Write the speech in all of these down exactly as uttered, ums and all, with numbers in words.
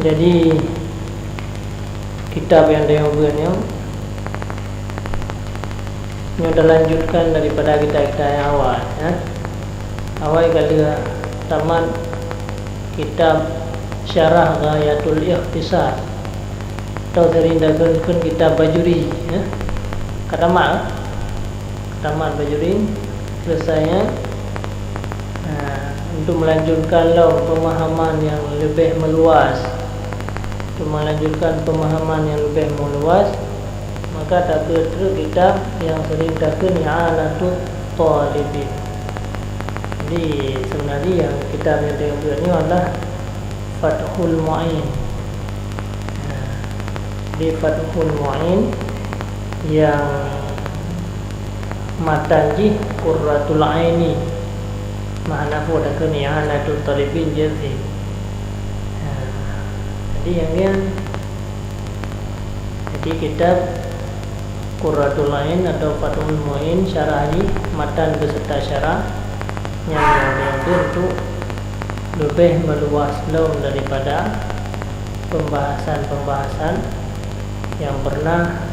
Jadi, kitab nyang tanyoe beuet nyoe, nyoe talanjutkan daripada kitab-kitab nyang awai, ya. Awai ka lheueh tamat kitab Syarah Ghayatul Ikhtisar, atau sering takheun kitab Bajuri, ya. Ka tamat, ka tamat Bajuri, selesai, ya. Nah, untuk melanjutkan lom pemahaman yang lebih meluas, untuk melanjutkan pemahaman yang lebih meluas, maka tabeuet treuk kitab yang sering takheun I'anatut Talibin. Jadi, sebenarnya yang kitab yang saya buat ni adalah Fathul Mu'in. Nah, di Fathul Mu'in yang matan jih Qurratul Aini, makna pun takheun I'anatut Talibin jih. Nah, jadi yang, yang jadi kitab Qurratul Ain atau Fathul Mu'in, syarah jih, matan beserta syarah, nyang mungkin untuk lebih meluas lom daripada pembahasan-pembahasan yang pernah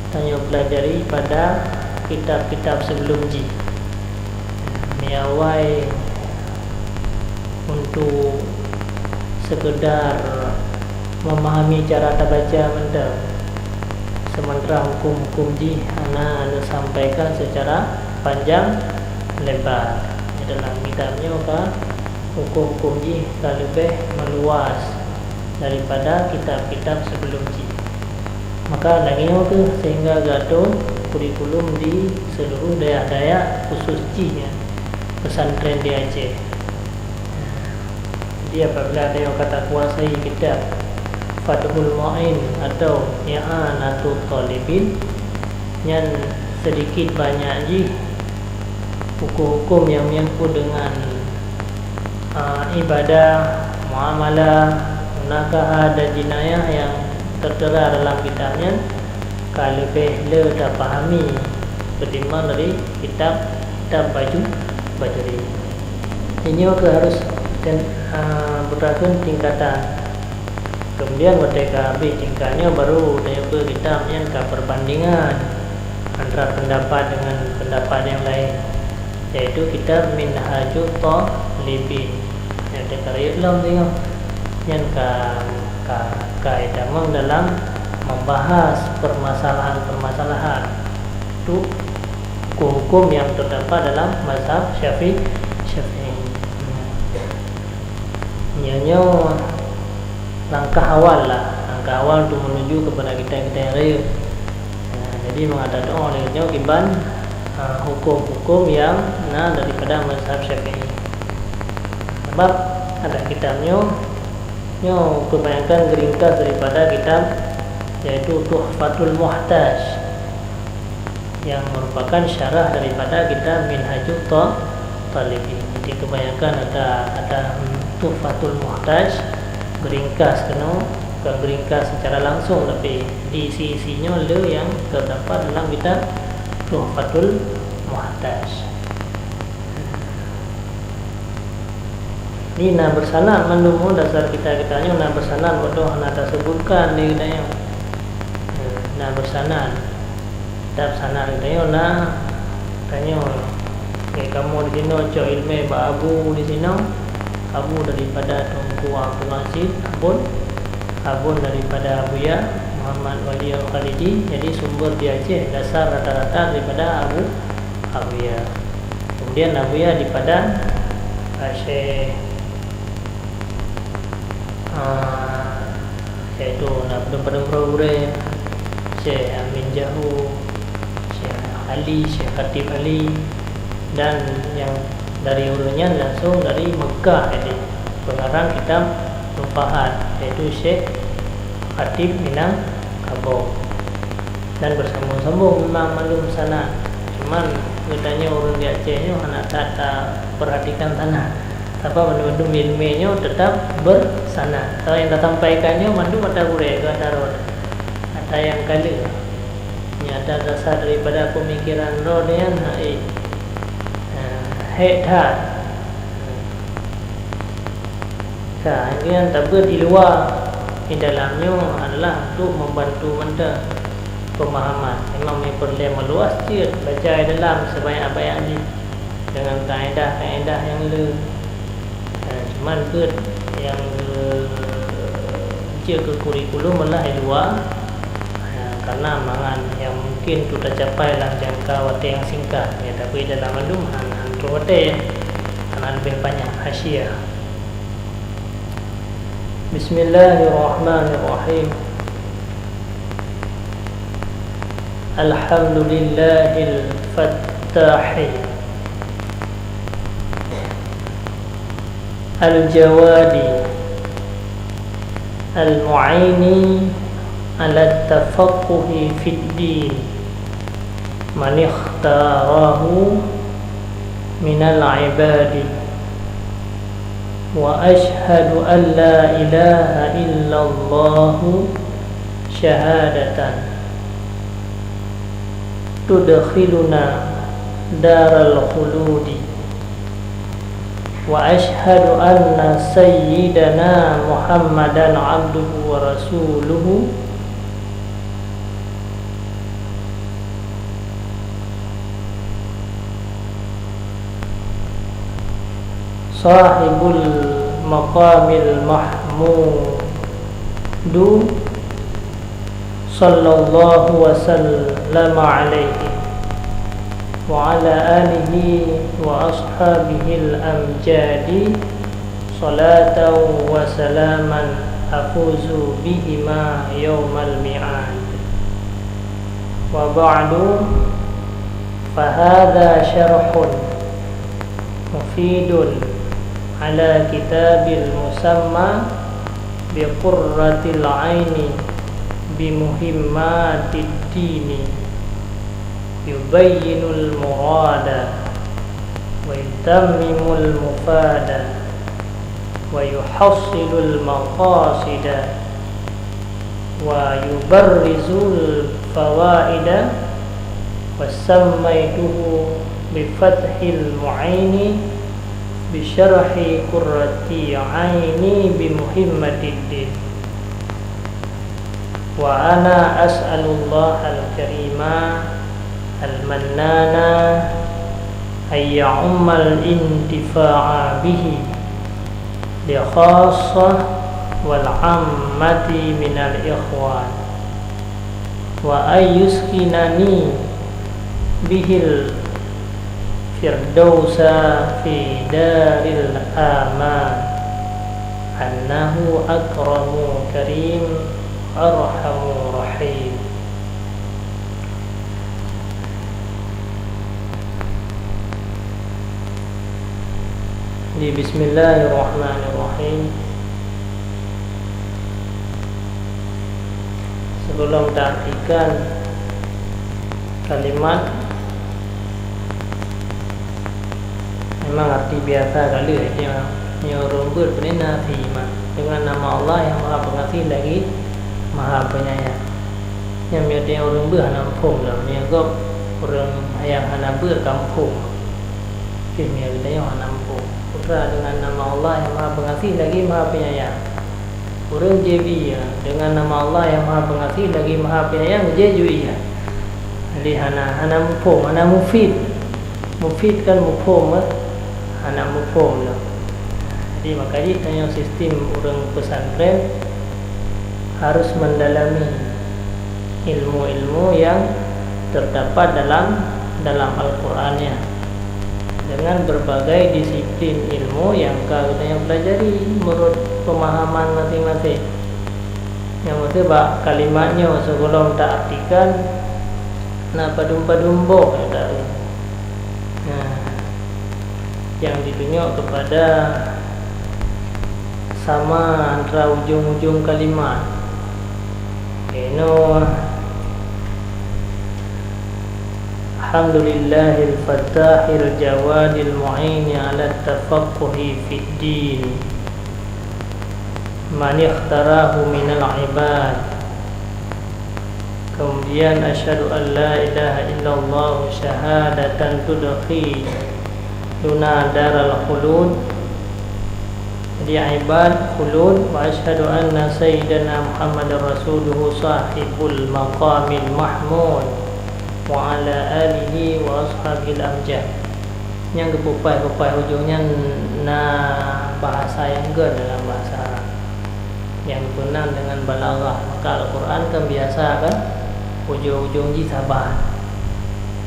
tanyoe pelajari pada kitab-kitab sebelum jih. Miawai untuk sekedar memahami cara tabaca mantong, sementara hukum-hukum jih hana neusampaikan secara panjang lebar. Dalam kitab nyoe ka hukum-hukum jih ka leubeh meuluas daripada kitab-kitab sebelum jih. Maka lagèe nyoe kheueh sehingga geuatô kurikulum di seluruh dayah-dayah khusus jih nyan pesantren di Aceh. Jadi, apabila tanyoe ka takuasai kitab Fathul Mu'in atau I'anatut Talibin, nyan sedikit banyak jih hukum-hukum yang menyangkut dengan, a, ibadah, muamalah, munakaha dan jinayah yang tertera dalam kitab nyan ka leubeh le tapahami ketimbang dari kitab-kitab baju, bajuri. Nyoe keuh harus, a, beutakheun tingkatan. Kemudian watèe ka habéh tingkat nyoe, baru tanyoe beuet kitab nyan ka perbandingan antara pendapat dengan pendapat yang lain, yaitu kitab Minhajut Thalibin. Nyan teuka rayeuk lom singoh. Nyan ka, ka, ka itamong dalam membahas permasalahan-permasalahan tu hukum-hukum yang terdapat dalam mazhab Syafi-, Syafi'i. Nyoe, nyoe langkah awal lah, langkah awal untuk menuju kepada kitab-kitab yang rayeuk. Nah, jadi, meunan teuh lagèe nyoe kiban, ah, hukum-hukum yang na daripada mazhab Syafi'i. Sebab ada kitab nyoe, nyoe kebanyakan geuringkas daripada kitab, yaitu Tuhfatul Muhtaj, yang merupakan syarah daripada kitab Minhajut Tha-, Thalibin. Jadi, kebanyakan ada, ada, hmm, Tuhfatul Muhtaj, geuringkas keunoe, bukan geuringkas secara langsung, tapi di isi-isi nyoe le yang terdapat dalam kitab Tuhfatul Muhtaj. Ni na beusanad mandum, oh, dasar kitab-kitab nyoe na beusanad, padahai hana tasebutkan di geutanyoe. Na beusanad. Kitab sanad geutanyoe na, tanyoe, kamoe di sinoe cok ileumèe bak Abu di sinoe, Abu daripada Teungku Abdul Aziz Abon, Abon daripada Abuya Muhammad Wali Al-Khaliji. Jadi, sumber di Aceh dasar rata-rata daripada Abu, Abuya. Kemudian Abuya di Padang, ah, Syekh, ah, yaitu na padum-padum droe gurèe, Syekh Amin Jahu, Syekh Ali, Syekh Khatib Ali, dan yang dari ureueng nyan langsung dari Mekah, jadi pengarang kitab Nufahat, yaitu Syekh Khatib Minangkabau. Dan beusambung-sambung memang mandum sanad. Cuman geutanyoe ureueng di Aceh nyoe hana that tapeurhatikan sanad. Sabab mandum-mandum ileumèe nyoe teutap beusanad. Sabab nyang tasampaikan nyoe mandum atra gurèe keu atra droe. Atra nyang ka lheueh. Nyoe atra dasar daripada peumikiran droe nyan, hai. Nah, hék that. Ka, nyan tabeuet di luwa Di dalam nyoe adalah untuk membantu mantong pemahaman. Memang meupeureulée meuluas cit baca di dalam sebanyak-banyak jih dengan kaedah-kaedah nyang le. Eh, cuman beuet nyang, eh, jeuet keu kurikulum adalah di luwa, eh, karena mangat nyang mungkin untuk tacapai lam jangka watée nyang singkat. Ya, tapi dalam mandum han, han troh watée, karena leubeh panyang hasyiah. Bismillahirrahmanirrahim. Alhamdulillahil Fattahi, Al-Jawadi, Al-Mu'ini ala tafaqquhi fid din, man ikhtarahu minal ibadi. Wa asyhadu an la ilaha illallah syahadatan tudkhiluna daral khuludi. Wa asyhadu anna sayyidana Muhammadan abduhu wa rasuluhu, sahibul maqamil mahmudu, sallallahu wa sallama alaihi wa ala alihi wa ashabihil amjadi, salatan wa salaman afuzu bihima yaumal mi'ad. Wa ba'du, fa hadza syarhun mufidun ala kitabil musamma bi qurratil aini bi muhimmatid dini, yubayyinul murada wa yutammimul mufada wa yuhassilul maqasida wa yubarrizul fawaida, wa sammaituhu bi Fathil Mu'ini bi syarhi Qurrati Aini bi Muhimmatid Din. Wa ana as'alullahal karima al-mannana an ya'ummal intifa'a bihi li khassah wal 'ammati minal ikhwan, wa an yuskinani bihil firdausa fi daril aman, annahu akramu karim arhamu rahim. Di bismillahirrahmanirrahim. Sebelum taartikan kalimat, memang arti biasa ka lheueh, nyoe, nyoe ureuëng beuet peunan na arti mat. Dengan nama Allah yang Maha Pengasih lagi Maha Penyayang. Nyan meunyoe ureuëng beuet hana muphom lom, meunyoe gob ureuëng nyang hana beuet ka muphom. Tapi meunyoe geutanyoe hana muphom. Putra dengan nama Allah yang Maha Pengasih lagi Maha Penyayang. Ureuëng jeuet bri, ya, dengan nama Allah yang Maha Pengasih lagi Maha Penyayang, jeuet jui, ya. Jadi hana, hana muphom, hana mufid. Mufid kan muphom, eh? Hana muphom lom. Jadi maka jih tanyoe sistem ureuëng pesantren harus mendalami ilmu-ilmu yang terdapat dalam, dalam Al-Quran, ya, dengan berbagai disiplin ilmu yang ka geutanyoe pelajari menurut pemahaman masing-masing. Nyang meuteubak kalimat nyoe sebelum taartikan na padum-padum boh nyang taeu. Nah, yang ditunjuk kepada sama antara ujung-ujung kalimat. Keunoe, Alhamdulillahil Fattahil Jawadil Mu'ini ala tafaqquhi fid din, man ikhtarahu minal ibad. Kemudian, asyhadu an la ilaha illallah syahadatan tudkhiluna daral khulud. Ya ibad, khulud, wa asyhadu anna sayyidana Muhammadar rasuluhu sahibul maqamil mahmud, wa ala alihi wa ashabihil amjad. Nyang geupeupah-peupah ujong nyan na bahasa nyang gèt dalam bahasa Arab, nyang geunan deungon balaghah. Maka Al-Qur'an kan biasa kan, ujong-ujong jih saban.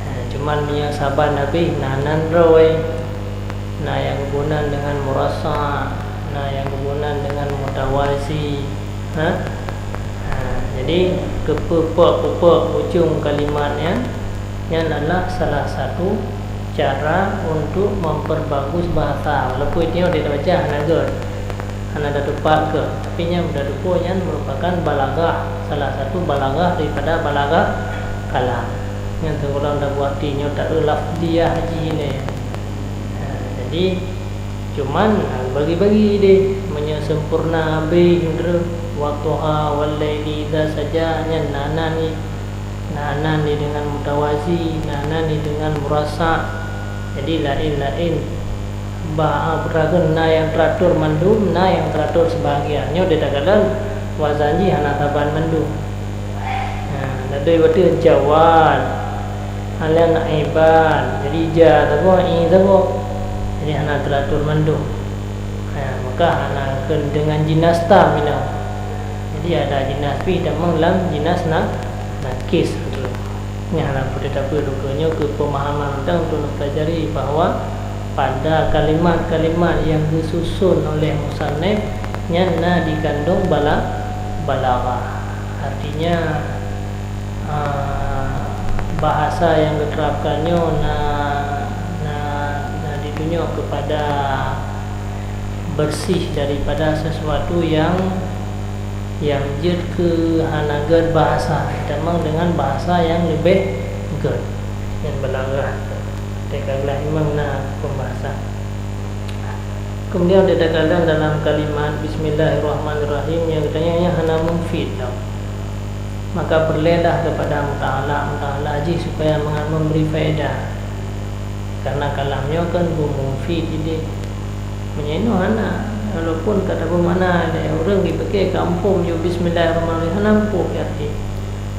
Ha, cuman meunyoe saban habéh, na nan droe, na nyang geunan deungon murassa', na nyang geunan deungon mutawazi. Ha? Ha, jadi, keupeupok-peupok ujong kalimat nyan, nyan adalah salah satu cara untuk memperbagus bahasa. Walaupun itu yang dibaca hana gèt, hana teupat gèt, tapi nyan beuteupeue nyan merupakan balaghah, salah satu balaghah daripada balaghah kalam. Nyan teugulang tabuati nyoe ta lafziah jih nyan. Ha, jadi, cuman, ha, bagi-bagi deh. Meunyoe sempurna habéh, meunurot, "Wadduha, wal laili idza saja," nyan na nan ni, na nan ni deungon mutawazi, na nan ni deungon murassa'. Jadi, laén-laén. Bah, ah, peue kheun, na nyang teratur mandum, na nyang teratur sebahagian. Nyoe di takalon wazan jih hana saban mandum. Nah, na doi watèe Jawad, hana na Ibad. Jadi, ja saboh, i saboh. Jadi, hana teratur mandum. Ha, maka hana kheun deungon jinas tam inoe. Jadi, ada jinas pih tamong lam jinas na, nakis. Nyan hana peue teupeue, nyoe keu pemahaman teuntèe untuk neupelajari bahwa pada kalimat-kalimat nyang geususun oleh musannif nyan na dikandung bala-, balaghah. Artinya, a, bahasa nyang geuterapkan nyoe na, na, na ditunyok keupada bersih daripada sesuatu nyang, nyang jeuet keu hana gèt bahasa, tamong deungon bahasa nyang leubeh gèt, nyang balaghah. Teuka glah imam na pembahasan. Kemudian, di takalon dalam kalimat Bismillahirrahmanirrahim nyang geutanyoe nyan hana mufid tau. Maka peureulèelah keupada muta'ala, muta'ala jih supaya mangat memberi faedah. Karena kalam nyoe kan beumufid jih. Meunyoe hana, walaupun ka tabeumakna lé ureueng jipike kampung jih Bismillahirrahmanirrahim, hana muphom arti.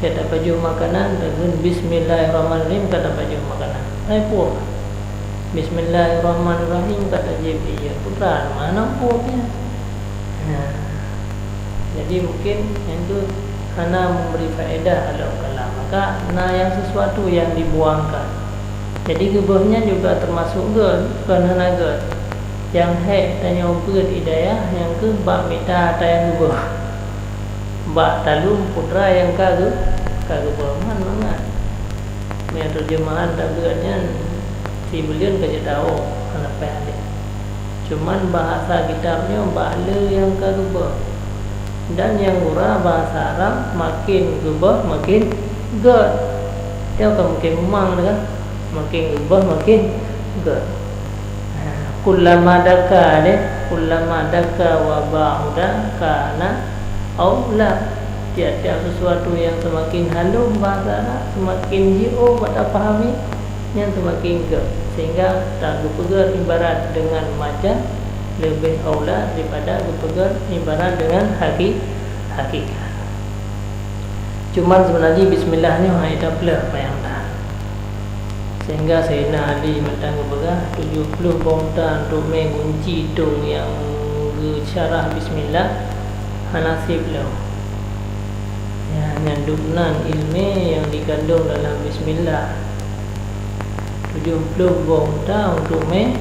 Ka tapajoh makanan, takheun Bismillahirrahmanirrahim, ka tapajoh makanan. Hai puih. Bismillahirrahmanirrahim, ka tajieb ie. Putra, hana muphom nyan. Nah, jadi mungkin nyan tu hana memberi faedah dalam kalam. Maka na nyang sesuatu nyang dibuangkan. Jadi, geubeuh nyan juga termasuk gèt, bukan hana gèt. Nyang hék tanyoe beuet hidayah nyang keuh bak mita ata nyang geubeuh. Bak taleueng putra nyang ka geu-, ka geubeuh, man mangat. Meunyoe terjemahan tabeuet nyan, sibuleuen ka jeuet tawök, hana payah lé. Cuman bahasa kitab nyoe bak le nyang ka geubeuh. Dan nyang gura bahasa Arab makin geubeuh makin gèt. Nyoe ka makin mumang dah kan? Makin geubeuh makin gèt. Ha, kullama daka deh, kullama daka wa ba'uda kana aula. Tiap-tiap sesuatu nyang seumaken halom bahasa Arab, seumaken jiôh bak tapahami, nyan seumaken gèt, sehingga ta geupeugèt ibarat deungon macan leubeh aula daripada geupeugèt ibarat deungon haki-, hakikat. Cuman seubeuna jih bismillah nyoe hana tapeuleueh panyang that. Sehingga Saidina Ali mantong geupeugah, tujoh ploh boh unta untuk mé gunci dong nyang geusyarah bismillah hana sép lom. Nyan, nyan dum nan ileumèe nyang jikandong dalam bismillah. Tujoh ploh boh unta untuk mé,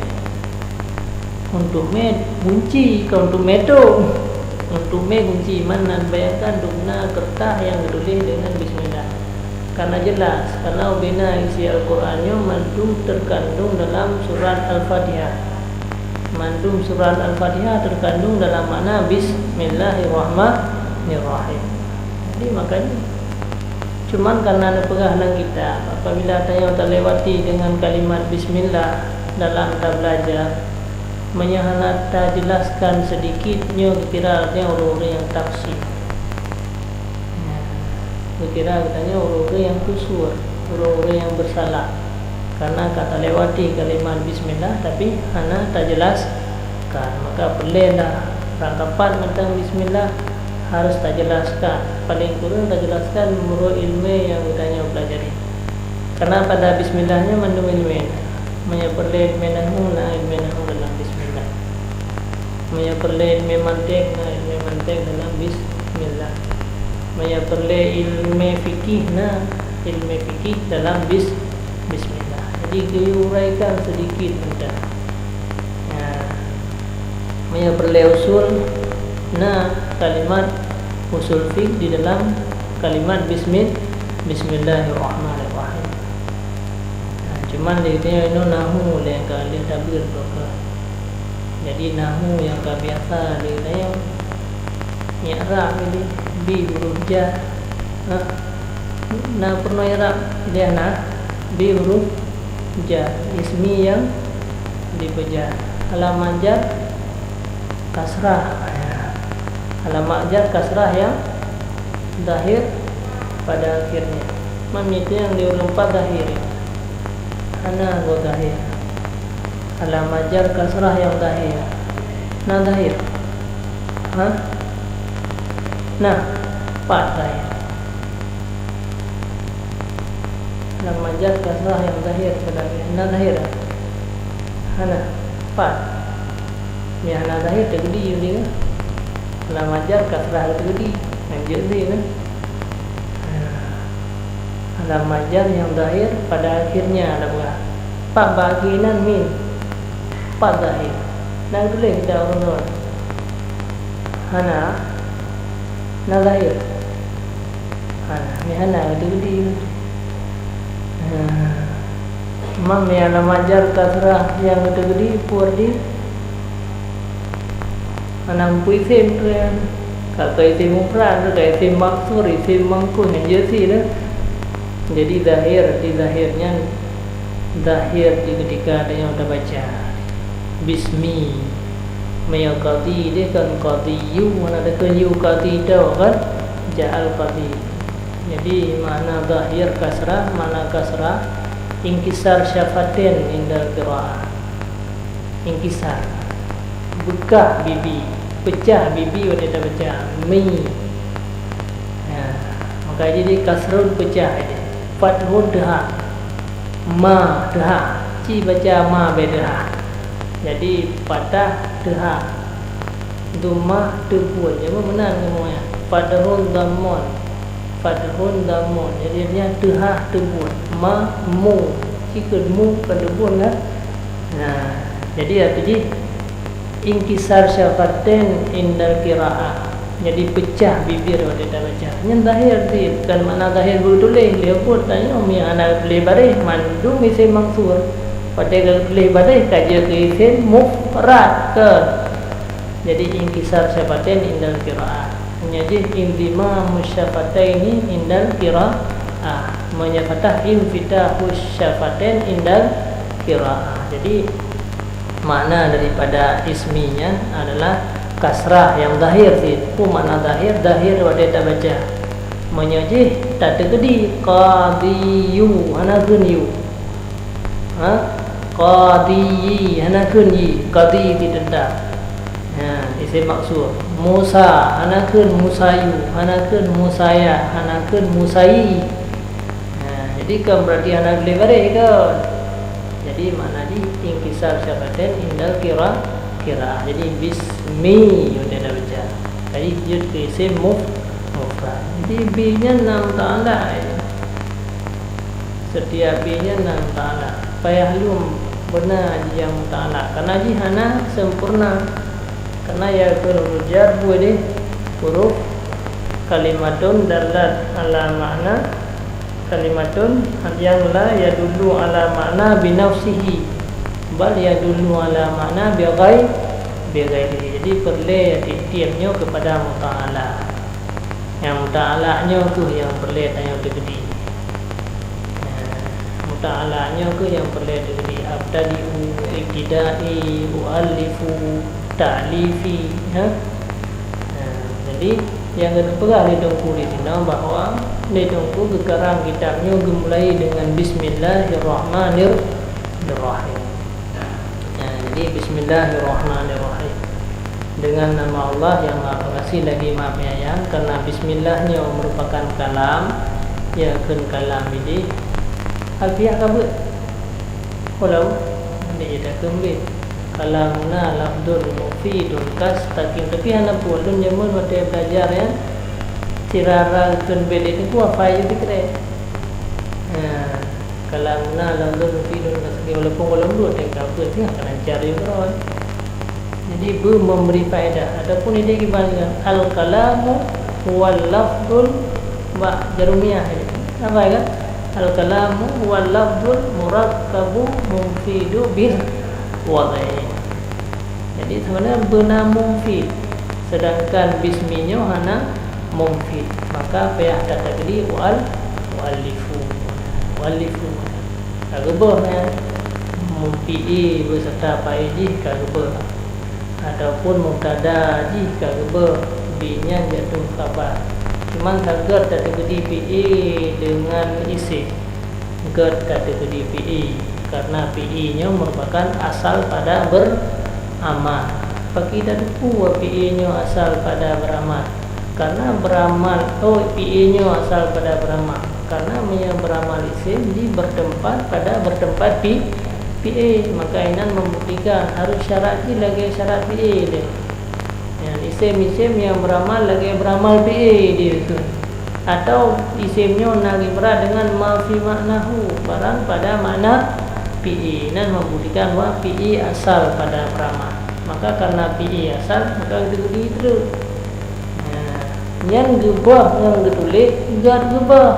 untuk mé gunci, kon untuk mé dong. Untuk mé gunci, man nan bayangkan dum na keureutah nyang geutuléh deungon bismillah. Kana jeulaih, kana ubena isi Al-Qur'an nyoe mandum teukandong dalam surat Al-Fatihah. Mandum surat Al-Fatihah teukandong dalam makna bismillahirrahmanirrahim. Jadi, makanya, cuman kana neupeugah lam kitab, apabila tanyoe talewati deungon kalimat bismillah dalam tabeulajar, meunyoe hana tajeulaskan seudikit, nyoe geukira ureueng-ureueng nyang tafsir. Nah, geukira geutanyoe ureueng-ureueng nyang kusur, ureueng-ureueng nyang beusalah. Karena ka talewati kalimat bismillah, tapi hana tajeulaskon Kan, maka peureulée lah rangkapan mantong bismillah harus tajelaskan. Paléng kureueng tajelaskan meunurot ileumé nyang geutanyoe peulajari. Karena pada bismillah nyoe mandum ileumé. Meunyoe peureulée ileumé nahwu, na ileumé nahwu dalam bismillah. Meunyoe peureulée ileumé mantek, na ileumé mantek dalam bismillah. Meunyoe peureulée ileumé fikih, na ileumé fikih dalam bis-, bismillah. Jadi, geuyue uraikan seudikit mantong. Ya. Meunyoe peureulée usul, na kalimat usul fiqh di dalam kalimat bismi-, bismillahirrahmanirrahim. Nah, cuman di geutanyoe nyoe nahwu lé ka lheueh tabeuet droe keuh. Jadi, nahwu nyang ka biasa di geutanyoe, i'rab jadi bi huruf jar. Nah, na peurunoe i'rab lé na bi huruf jar, ismi nyang dipeujah. Alamat jar kasrah. Alamat jar kasrah nyang zahir pada akhirnya. Mami itu nyang di ureueng pat zahir. Hana goe zahir. Alamat jar kasrah nyang zahir. Na zahir? Ha? Na, pat zahir. Alamat jar kasrah nyang zahir pada akhir. Na zahir? Hana, pat. Nyang hana zahir teukeudi, jadi kan? Alamat jar kasrah teukeudi, nyan jeuet lé kan? Nah, alamat jar nyang zahir pada akhirnya ada peugah. Pat bak akhé nan mim. Pat zahir. Na tuléh kita ureueng droe. Hana, na zahir. Hana, meuhana geuteugedi. Hana. Mam nyang na majar kasrah nyang geuteugedi peue arti? Hana meupeue isem tu nyan. Ka keu isem mufrad, ka isem maksur, isem mangkus, nyan jeuet sit. Jadi zahir, di zahir nyan, zahir di keutika tanyoe tabaca. Bismi. Meunyoe qadi deh kan qadiyyu, hana takheun yu qadi tau kan? Ja'al qadi. Jadi, makna zahir kasrah, makna kasrah, inkisar syafatain indal qiraah. Inkisar. Beukah bibi, peucah bibi watée tabaca. Mi. Nah, maka jadi kasrun peucah jadi. Fathun teuhah. Ma teuhah. Ci baca ma bée teuhah. Jadi, patah teuhah. Dhammah teubuet. Jadi, meunan kamoe nyan. Fathun dhammon. Fathun dhammon. Jadi, nyan teuhah teubuet. Ma, mu. Ci keu mu, keu teubuet kan? Nah, jadi, arti jih, inkisar syafatain indal qiraah. Jadi, peucah bibir watée tabaca. Nyan zahir sit, kan makna zahir beutuléh, lé buet tanyoe mi hana tuléh baréh, mandum isem mangsur. Watée ka tuléh baréh, ka jeuet keu isem mufrad, kan? Jadi, inkisar syafatain indal qiraah. Nyan jih indhimamus syafataini indal qiraah. Meunyoe patah infitahus syafatain indal qiraah. Jadi, makna daripada ismi nyan adalah kasrah nyang zahir sit. Peue makna zahir? Zahir watée tabaca. Meunyoe jih tateukeudi qadiyyu, hana kheun yu. Ha? Qadiyyi, hana kheun yi, qadi di teuntang. Ha, isem maksur. Musa, hana kheun musayu, hana kheun musaya, hana kheun musayi. Ha, jadi kan berarti hana tuléh baréh kan? Jadi makna jih inkisar syafatain indal qira-, qiraah. Jadi bismi, udah dah baca. Jadi jeuet keu isem muf-, mufrad. Jadi bi nyan na muta'alaq. Setiap bi nyan na muta'alaq. Payah lom beuna jih nyang muta'alaq. Karena jih hana sempurna. Karena ya keu huruf jar peue deh? Huruf kalimatun dallat ala makna, kalimatun yang la yadullu ala makna binafsihi, bal yadullu ala makna bi ghai-, bi ghairihi. Jadi peureulée tieb-tieb nyoe keupada muta'alaq. Nyang muta'alaq nyoe kheueh nyang peureulée tanyoe teukeudi. Nah, muta'alaq nyoe kheueh nyang peureulée teukeudi. Abtadi'u, ibtida'i, u'allifu, ta'lifi, ha? Nah, jadi nyang geupeugah lé Teungku di sinoe bahwa lé Teungku geukarang kitab nyoe geumulai deungon Bismillahirrahmanirrahim. Nah, jadi Bismillahirrahmanirrahim. Dengan nama Allah yang Maha Pengasih lagi Maha Penyayang, karena bismillah nyoe merupakan kalam, ya, kheun kalam idéh, Alfiah ka beuet. Walau, nanti kita kembali. Kalamuna lafdun mufidun kastaqim. Tapi hana peue, lôn jameun watèe belajar nyan, sirara kheun bèk lé teungku hafai ju sikrek. Nah, kalamuna lafdun mufidun kastaqim. Walaupun gohlom dua teuka pun, ya, ka lancar ju keudroe. Jadi, beu memberi faedah. Ataupun idéh kiban, al-kalamu huwal lafdul, ba jarumiah. Apa kan? Al-kalamu huwal lafdul murakkabu mufidu bil wad'i. Jadi, sebenarnya beuna mufid, sedangkan bismi nyoe hana mufid. Maka payah tataqdi wal, walifu. Walifu. Ka geubeuh nyan, mufid beserta fa'il jih ka geubeuh. Ataupun mubtada jih ka geubeuh, bi nyan jatuh khabar. Cuman ka gét tateukeudi fi'il deungon isim. Gét tateukeudi fi'il, karena fi'il nyoe merupakan asal pada beramal. Pakri tateupeue fi'il nyoe asal pada beramal? Karena beramal, oh, fi'il nyoe asal pada beramal. Karena meunyoe beramal isim, jih bertempat pada bertempat fi-, fi'il, maka inan membuktikan harus syarat jih lagèe syarat fi'il deh. Nyan isim-isim nyang beramal lagèe beramal fi'il di situ. Atau isim nyoe na ibrat deungon ma fi ma'nahu, barang pada makna fi'il, nan membuktikan bahwa fi'il asal pada beramal. Maka karena fi'il asal, maka geuteukeudi treuk. Nah, nyan geubeuh ngon geutuléh gét geubeuh.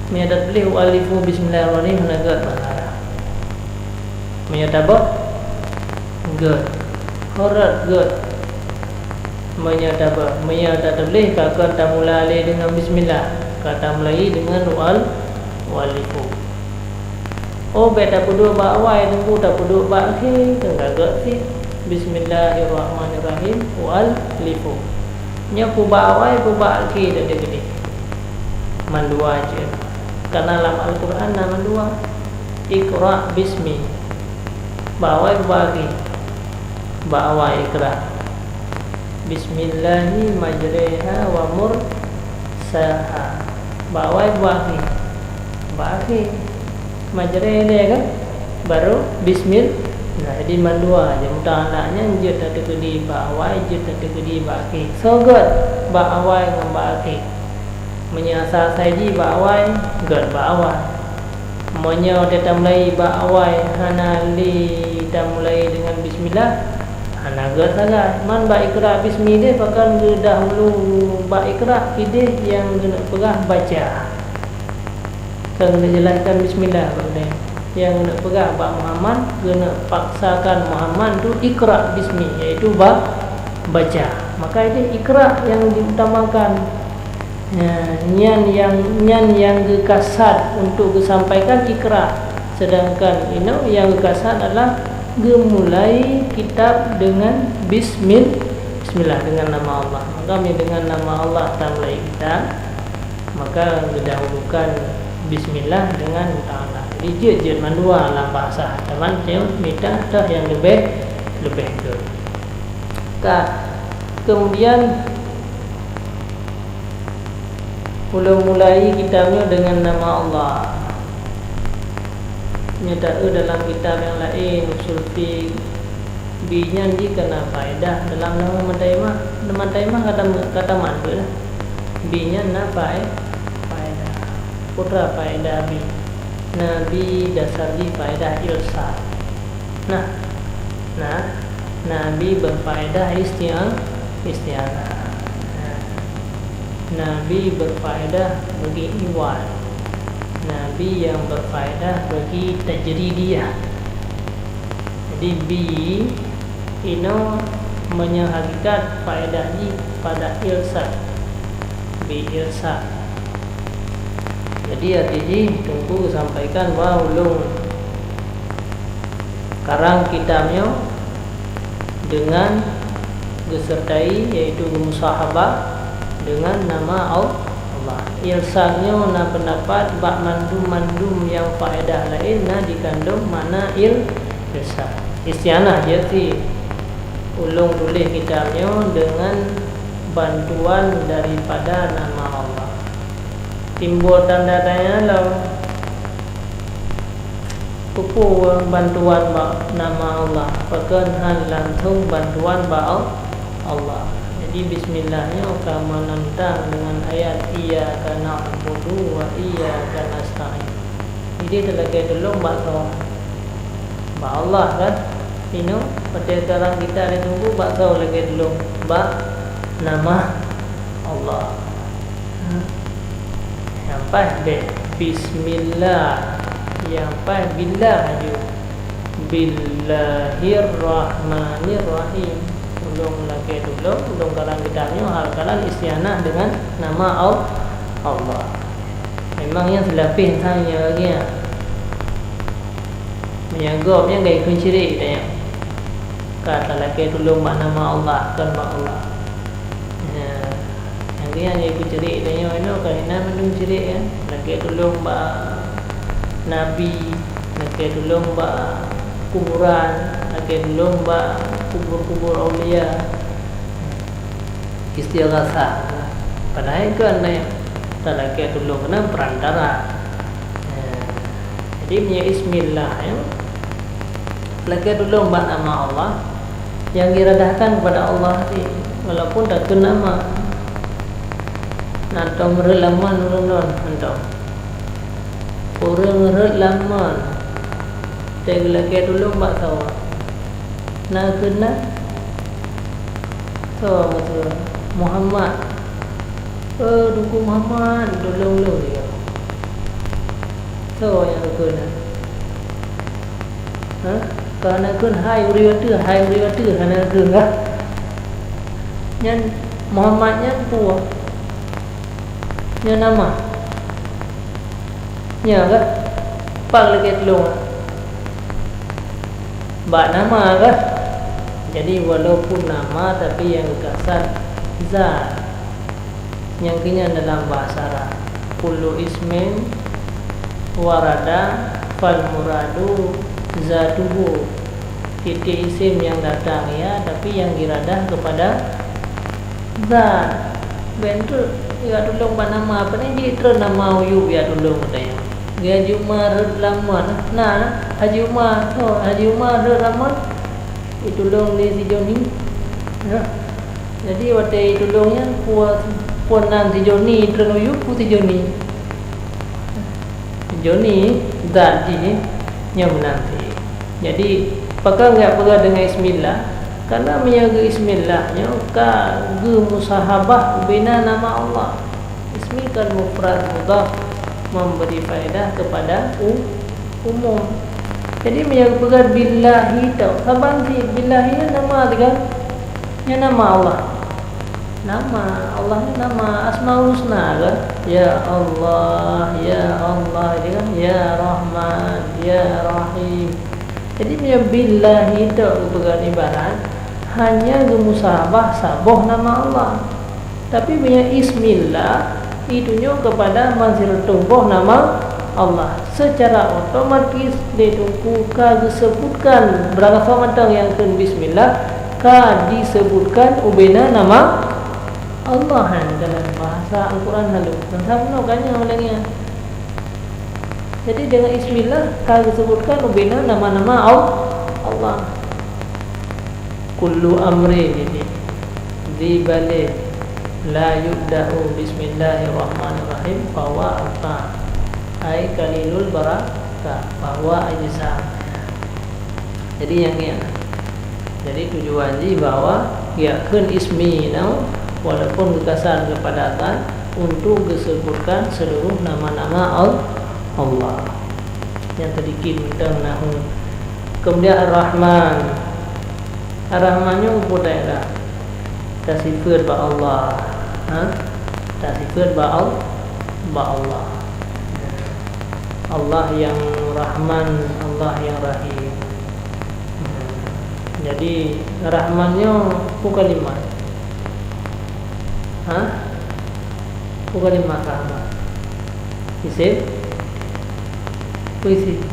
Meunyoe tatuléh wa'alifu bismillahirrahmanirrahim, hana gét bahasa Arab. Meunyoe tabeuh, gét. Horot gét. Meunyoe tabeuh, meunyoe tatuléh ka kon tamulai lé deungon bismillah, ka tamulai deungon wal, walifu. Oh, bèk tapeuduek bak awai, teungku tapeuduek bak akhé, kan ka gét cit. Bismillahirrahmanirrahim, walifu. Nyoe peue bak awai, peue bak akhé tadi keudéh. Mandua cit. Karena lam Al-Quran na mandua. Iqra bismi. Bak awai peue bak akhé? Bak awai iqra. Bismillahi majreha wa mursaha. Bak awai peue bak akhé? Bak akhé. Majreh lé kan? Baru bismil-, nah, jadi mandua. Jadi muta'alliq nyan jeuet tateukeudi bak awai, jeuet tateukeudi bak akhé. Soe gét bak awai ngon bak akhé? Meunyoe asai-asai jih bak awai, gét bak awai. Meunyoe teutamulai bak awai hana lé tamulai deungon bismillah, hana gét sagai. Man bak iqra bismi deh pakon geudahulu bak iqra idéh nyang geuneuk peugah baca. Kan geuneuk jelaskan bismillah bak geuneuk. Nyang geuneuk peugah bak Muhammad, geuneuk paksakan Muhammad tu iqra bismi, yaitu ba-, baca. Maka idéh iqra nyang diutamakan. Nah, nyan nyang, nyan nyang geukasad untuk geusampaikan iqra. Sedangkan inoe nyang geukasad adalah geumulai kitab deungon bismil-, bismillah, dengan nama Allah. Maka, meunyoe dengan nama Allah tamulai kitab, maka geudahulukan bismillah deungon muta'alliq. Jadi, jeuet-jeuet mandua lam bahasa. Cuman, nyoe mita toh nyang leubeh, leubeh gét. Ka, kemudian, ulôn mulai kitab nyoe deungon nama Allah. Nyoe taeu dalam kitab nyang laén, Usul Fiqh, bi nyan jih ka na faedah dalam nahwu mataimah. Mataimah kata, kata man beulah. Bi nyan na fae-, faedah. Peue faedah bi? Na bi dasar jih faedah ilsa. Nah, nah, na bi berfaedah istia-, isti'anah. Nah, na bi berfaedah bagi iwal. Na bi nyang berfaedah bagi tajridiyah. Jadi, bi inoe meunyoe hakikat faedah jih pada ilsa. Bi ilsa. Jadi, arti jih teungku sampaikan bahwa ulôn karang kitab nyoe deungon geusertai, yaitu geumusahabah deungon nama Al-, Allah. Ilsa nyoe na peundapat bak mandum-mandum nyang faedah laén na jikandong makna il-, ilsa. Isti'anah jeuet cit. Ulôn tuléh kitab nyoe deungon bantuan daripada nama Allah. Timbul tanda tanya lom, peue bantuan bak nama Allah, pakon hana langsông bantuan bak Al-, Allah. Jadi, bismillah nyoe ka meunentang deungon ayat, "Iyyaka na'budu wa iyyaka nasta'in." Jadi, talakée tulông bak soe? Bak Allah, kan? Inoe, watée sekarang kita ada tunggu bak soe lagée tulông? Bak nama Allah. Hmm. Nyang paih bèk bismillah. Nyang paih billah aju. Billahirrahmanirrahim. Ulôn lakée tulông, ulôn karang kitab nyoe hal karang isti'anah deungon nama Al-, Allah. Memang nyan seulapéh sang nyoe lagée nyan. Meunyoe gob nyan ka ikheun syirik tanyoe. Ka talakée tulông bak nama Allah, kon bak Allah. Nah, nyang keu nyan nyang peuceurék tanyoe inoe ka inan mandum ceurék, kan? Lakée tulông bak nabi, lakée tulông bak kuburan, lakée tulông bak kubur-kubur aulia. Istighasah. Padahai keu aneuëk talakée tulông keunan perantara. Nah, jadi meunyoe ismillah, ya, lakée tulông bak nama Allah, nyang diradahkan kepada Allah tadi, walaupun takheun nama. Na tom rhot lam mon ureuëng lôn, na tom. Ureuëng rhot lam mon, teugeulakée tulông bak sawa. Na kheun na? Soe meuteumé? Muhammad. Eh, Teungku Muhammad, tulông lôn, ya. Soe nyang kheun na? Ha? Ka na kheun, "Hai ureuëng ateueh, hai ureuëng ateueh," hana kheun kah? Nyan Muhammad nyan peue? Nyan nama? Nyan kah? Pat lakée tulông? Bak nama kah? Jadi, walaupun nama, tapi nyang geukesan zat. Nyang keu nyan dalam bahasa Arab, "Kullu ismin warada fal muradu zatuhu." Tieb-tieb isim nyang datang ya, tapi nyang iradah keupada zat. Bèk treuk ya tulông bak nama, pane jih treuk nama uyueb ya tulông geutanyoe. Ya Juma rhot lam mon, na, Haji Uma, oh, Haji Uma rhot lam mon. Itulông lé si Joni. Ya. Jadi, watée itulông nyan, peue, peue nan si Joni, treun uyueb peue si Joni. Joni, zat jih, nyan meunan cit. Jadi, pakon geupeugah deungon ismillah? Karena meunyoe geu-ismillah nyoe ka geumusahabah ubena nama Allah. Ismi kan mufrad mudhaf, memberi faedah kepada u-, umum. Jadi, meunyoe geupeugah billahi tau, saban cit billahi nyan nama teuh kan? Nyan nama Allah. Nama Allah nyan nama Asmaul Husna kan? Ya Allah, ya Allah, gitu kan? Ya Rahman, ya Rahim. Jadi, meunyoe billahi tau geupeugah ibarat, hanya geumusahabah saboh nama Allah. Tapi meunyoe ismillah, itunyok keupada meusireutôh boh nama Allah. Seucara otomatis lé Teungku ka geuseubutkan, beurangkasoe mantong nyang kheun bismillah, ka diseubutkan ubena nama Allah nyan dalam bahasa Al-Quran lalu. Dan saboh nyoe ka nyoe lagée nyan. Jadi, deungon ismillah ka geuseubutkan ubena nama-nama Al-, Allah. Kullu amrin, jadi, dzi balin la yubda'u bismillahirrahmanirrahim, fahuwa abtar. Ai qalilul barakah, fahuwa ajsam. Jadi, nyang nyan. Jadi, tujuan jih bahwa geukheun ismi nyoe, walaupun geukesan keupada zat, untuk geuseubutkan seuluruh nama-nama Al-, Allah. Nyang teudikit mantong nahu. Kemudian Ar-Rahman. Ar-Rahman nyoe peue daerah? Tasifeuet bak Allah. Ha? Tasifeuet bak Al-, bak Allah. Allah nyang Rahman, Allah nyang Rahim. Jadi, Rahman nyoe peue kalimat? Ha? Peue kalimat Rahman? Isim? Peue isim?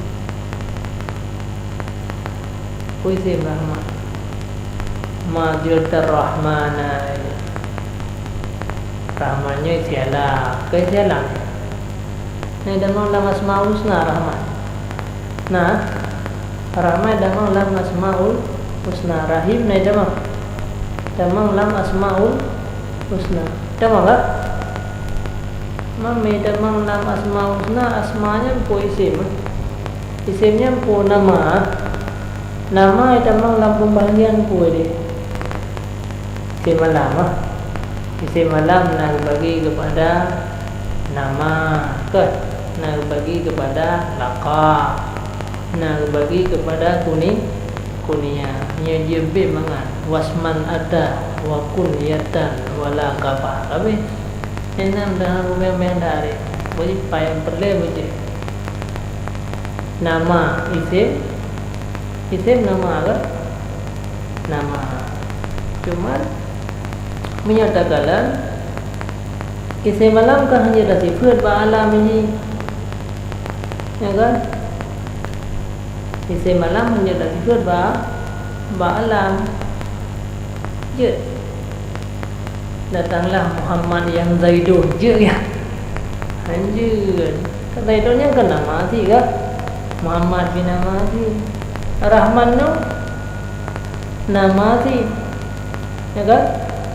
Peue isim Rahman? Ma ziltar Rahmana. Rahman nyoe isim alam. Kon isim alam. Na itamong lam Asmaul Husna Rahman. Na, Rahman itamong lam Asmaul Husna. Rahim na itamong. Itamong lam Asmaul Husna. Itamong ka? Meunyo itamong lam Asmaul Husna, asma nyan peue isim? Isim nyan peue nama? Nama itamong lam pembahagian peue deh? Isim alam, ah. Isim alam na geubagi keupada nama, keuh, na geubagi keupada lakab, na geubagi keupada kuni-, kunyah. Nyoe jeuet bit mangat, wasman ata, wa kunyatan, wa lakaba. Habéh. Nyan na meunan bumieng-mieng dari. Beujipai nyang peureulée beujeuet. Nama, isim, isim nama kan? Nama. Cuman, meunyoe takalon, isim alam kan hana tasifeuet bak alam ini. Ya kan? Isim alam hana tasifeuet bak, bak alam. Jeuet. Datanglah Muhammad yang Zaidun, jeuet ya? Hanjeuet. Kan Zaidun nyan kan nama asli kan? Muhammad bin nama asli. Rahman nyoe nama asli. Ya kan?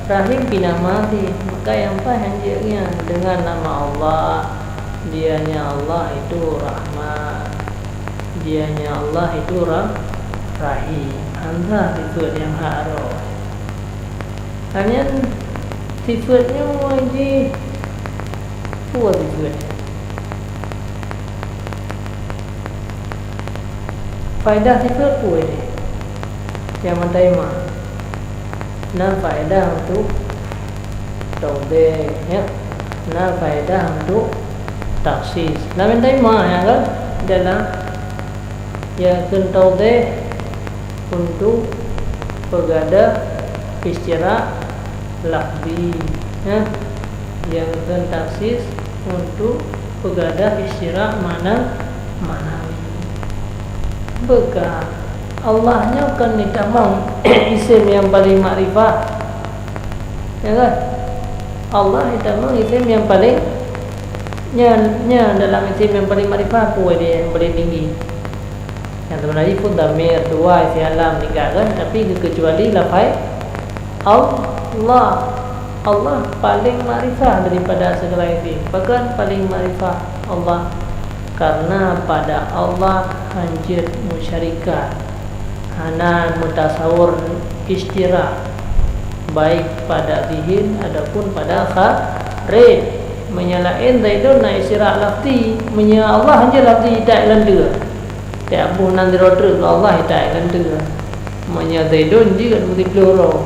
Rahim bin nama asli. Maka nyang paih hanjeuet nyan dengan nama Allah. Dianya Allah itu Rahman. Dianya Allah itu Ra-, Rahim. Hana sifeuet nyang hak roh. Hanya sifeuet nyoe jih peue sifeuet? Faedah sifeuet peue jih? Nyang meuteumé. Na faedah untuk taudeh, ya. Na faedah untuk taksis. Na meuteumé, ya kan? Dalam ya kheun taudeh untuk peugadah istirak lafzi, ya. Nyang kheun taksis untuk peugadah istirak makna, maknawi. Beuka Allah nyoe kan itamong isim nyang paleng makrifah. Ya kan? Allah itamong isim nyang paleng, nyan, nyan dalam isim nyang paleng makrifah peue dia nyang paleng tinggi. Nyang seubeuna jih pun dhamir, dua isim alam tingkat kan, tapi geukeucuali lafai Allah. Allah paleng makrifah daripada segala isim. Pakon paleng makrifah Allah? Karena pada Allah hanjeuet musyarikat, hana meutasawur istirak, baik pada zihir ataupun pada kharij. Meunyoe laén Zaidun na istirak lafzi, meunyoe Allah hanjeuet lafzi itak lam dua. Tiep boh nan sidroe treuk keu Allah itai lôn teue. Meunyoe Zaidun jeuet meusiploh droe,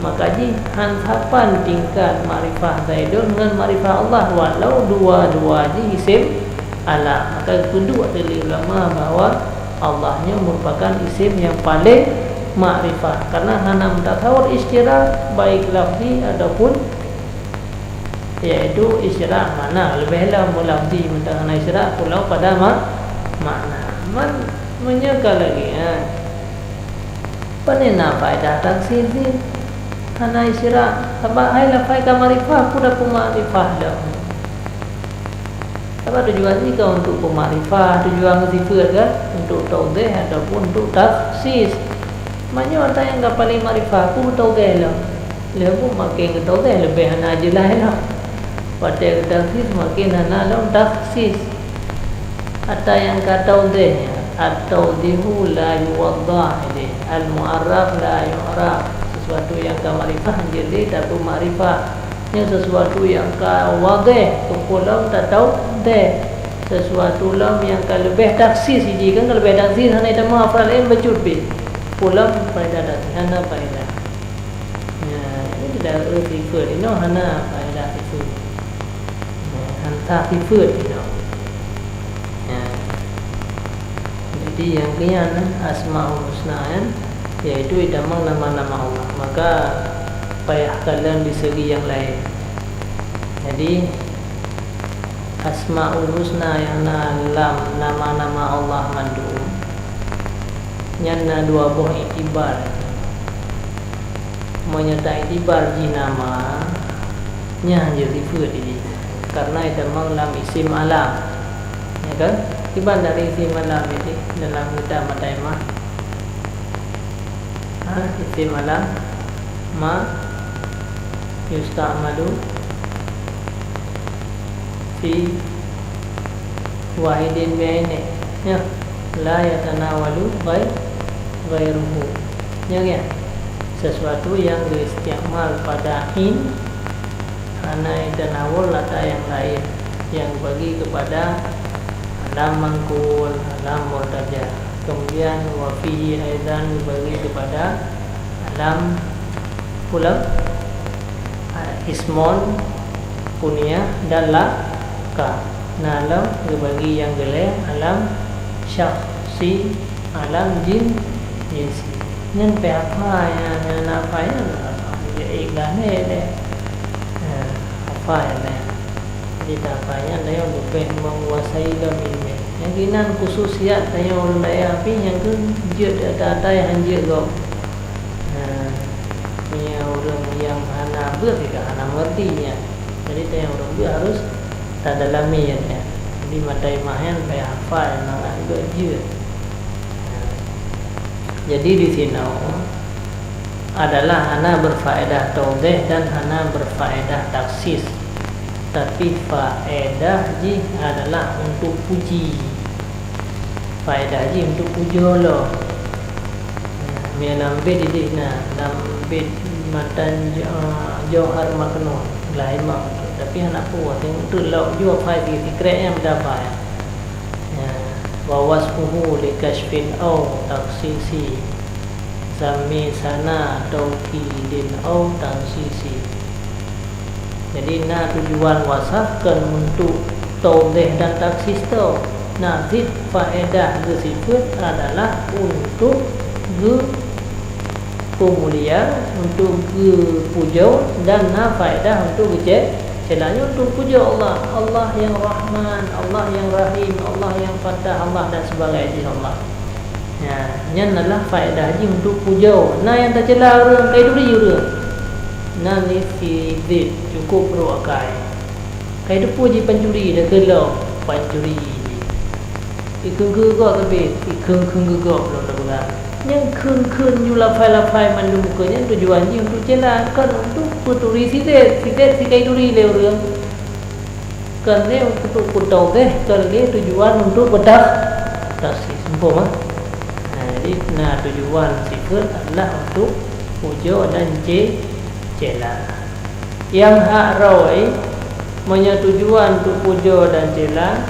maka jih han sapan tingkat makrifah Zaidun ngon makrifah Allah, walau dua-dua jih isim alam. Maka geupeuduek lé ulama bahwa Allah nyoe meurupakan isim nyang paleng makrifah, karena hana meutasawur istirak baik lafzi ataupun yaitu istirak makna leubeh lom, lafzi mantong hana istirak pulo pada ma-, makna. Man, meunyoe ka lagée nyan, pane na faedah taksis jih? Hana istirak, sabab hai lafai ka makrifah, peue dah peumakrifah lom. Sabab tujuan jih ka untuk peumakrifah, tujuan sifeuet kan untuk taudeh ataupun untuk taksis. Meunyoe ata nyang ka paleng makrifah, peue taudeh lom. Lheueh buet makin geutaudeh leubeh hana jeulaih lom. Watée geutaksis makin hana lom taksis. Ata nyang ka taudeh, at-taudihu la yuwaddah, jadi al-mu'arraf la yu'raf. Sesuatu nyang ka makrifah jeuet lé tapeumakrifah. Nyoe sesuatu nyang ka wadeh, teupeu lom tataudeh. Sesuatu lom nyang ka leubeh taksis, jih kan ka leubeh taksis hana itamong afrad laén bacut pih. Peue lom faedah taksis hana faedah. Nyan, ini tidak ada sifat. Inoe hana faedah sifat. Nyan, hana sifat inoe. Nyan. Jadi, nyang keu nyan, Asmaul Husna nyan, yaitu itamong nama-nama Allah. Maka, payah kalon di segi nyang laén. Jadi, Asmaul Husna nyang na lam nama-nama Allah mandum, nyan na dua boh iktibar. Meunyoe ta-iktibar jih nama, nyan hanjeuet sifeuet jih, karena itamong lam isim alam, ya kan? Kiban dari isim alam jadi dalam kitab Mataimah, ha, isim alam ma yusta'malu fi wahidin bi'ainihi, ya, la yatanawalu ghai-, ghairuhu. Ya, ya. Sesuatu yang geuisti'mal pada in hana itanawul ata yang lain, yang bagi kepada alam mangkul, alam murtaja. Kemudian, wa fihi aidan, bagi kepada alam pula, ah, ismon, kunyah, dan laka. Na lom geubagi nyang geulée alam syakhsi, alam jin-, jinsi. Nyan pih hafai nyan, nyan hafai nyan, jak ék ganéh deh. Nah, hafai nyan. Jadi, hafai nyan tanyoe leubeh menguasai lom ileumèe. Nyang inan khususiat tanyoe ureuëng dayah pih nyang keu jeuet ata-ata nyang han jeuet gob. Nah, meunyoe ureuëng nyang hana beuet, ka hana mengerti nyan. Jadi, tanyoe ureuëng beuet harus tadalami nyan. Jadi, Mataimah nyan payah hafai mangat geuh jeuet. Nah, jadi di sinoe adalah hana berfaedah taudeh dan hana berfaedah taksis, tapi faedah jih adalah untuk puji. Faedah jih untuk pujoe lom. Nah, meunyoe lam bét idéh na, lam bét matan Jo-, Johar Maknun, laén mantong. Tapi hana peue, teuntèe lom jua fai di sikrek nyang meudafa. Nah, wa wasfuhu li kasyfin au taksisi. Sami sana taukidin au tansisi. Jadi, na tujuan wasaf kon untuk taudeh dan taksis tho. Na cit faedah geusifeuet adalah untuk geupeumulia, untuk geupujoe, dan na faedah untuk geucé-, cela nyoe untuk pujoe Allah. Allah nyang Rahman, Allah nyang Rahim, Allah nyang Fattah, Allah dan sebagainya Allah. Nyan, nyan adalah faedah jih untuk pujoe. Na nyang tacela ureuëng, ka ituri ureuëng. Na nyan si Zaid, cukup brok akai. Ka iteupeue jih pancuri, dah keu lom pancuri jih. Ikheun-kheun gob leubeh, ikheun-kheun gob lom dah peugah. Nyang kheun-kheun nyoe lafai-lafai mandum keu nyan tujuan jih untuk cela, kon untuk peuturi si Zaid. Si Zaid si ka ituri lé ureuëng. Kon lé untuk peutoe, kon lé tujuan untuk beutak-, taksis. Muphom, ah? Nah, jadi, na tujuan sifeuet adalah untuk pujoe dan ce-, cela. Nyang hak rawi, meunyoe tujuan untuk pujoe dan cela,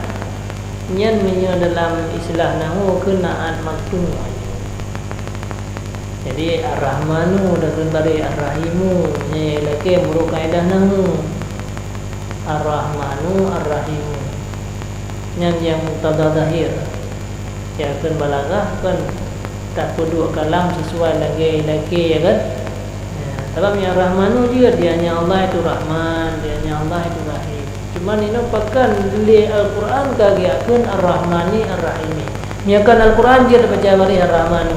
nyan meunyoe dalam istilah nahwu kheun na'at maqtu'. Jadi, Ar-Rahmanu dan kheun bareh Ar-Rahimu, nyan ilakée meunurot kaedah nahwu. Ar-Rahmanu, Ar-Rahimu. Nyan nyang muktada zahir. Ya, kheun balaghah kan tapeuduek kalam sesuai lagée ilakée, ya kan? Ya, sabab nyang Rahmanu jeuet, di anya Allah itu Rahman, di anya Allah itu Rahim. Cuman inoe pakon lé Al-Qur'an ka geuyue kheun Ar-Rahmani Ar-Rahimi. Meunyoe kon Al-Qur'an jeuet baca bareh Ar-Rahmanu.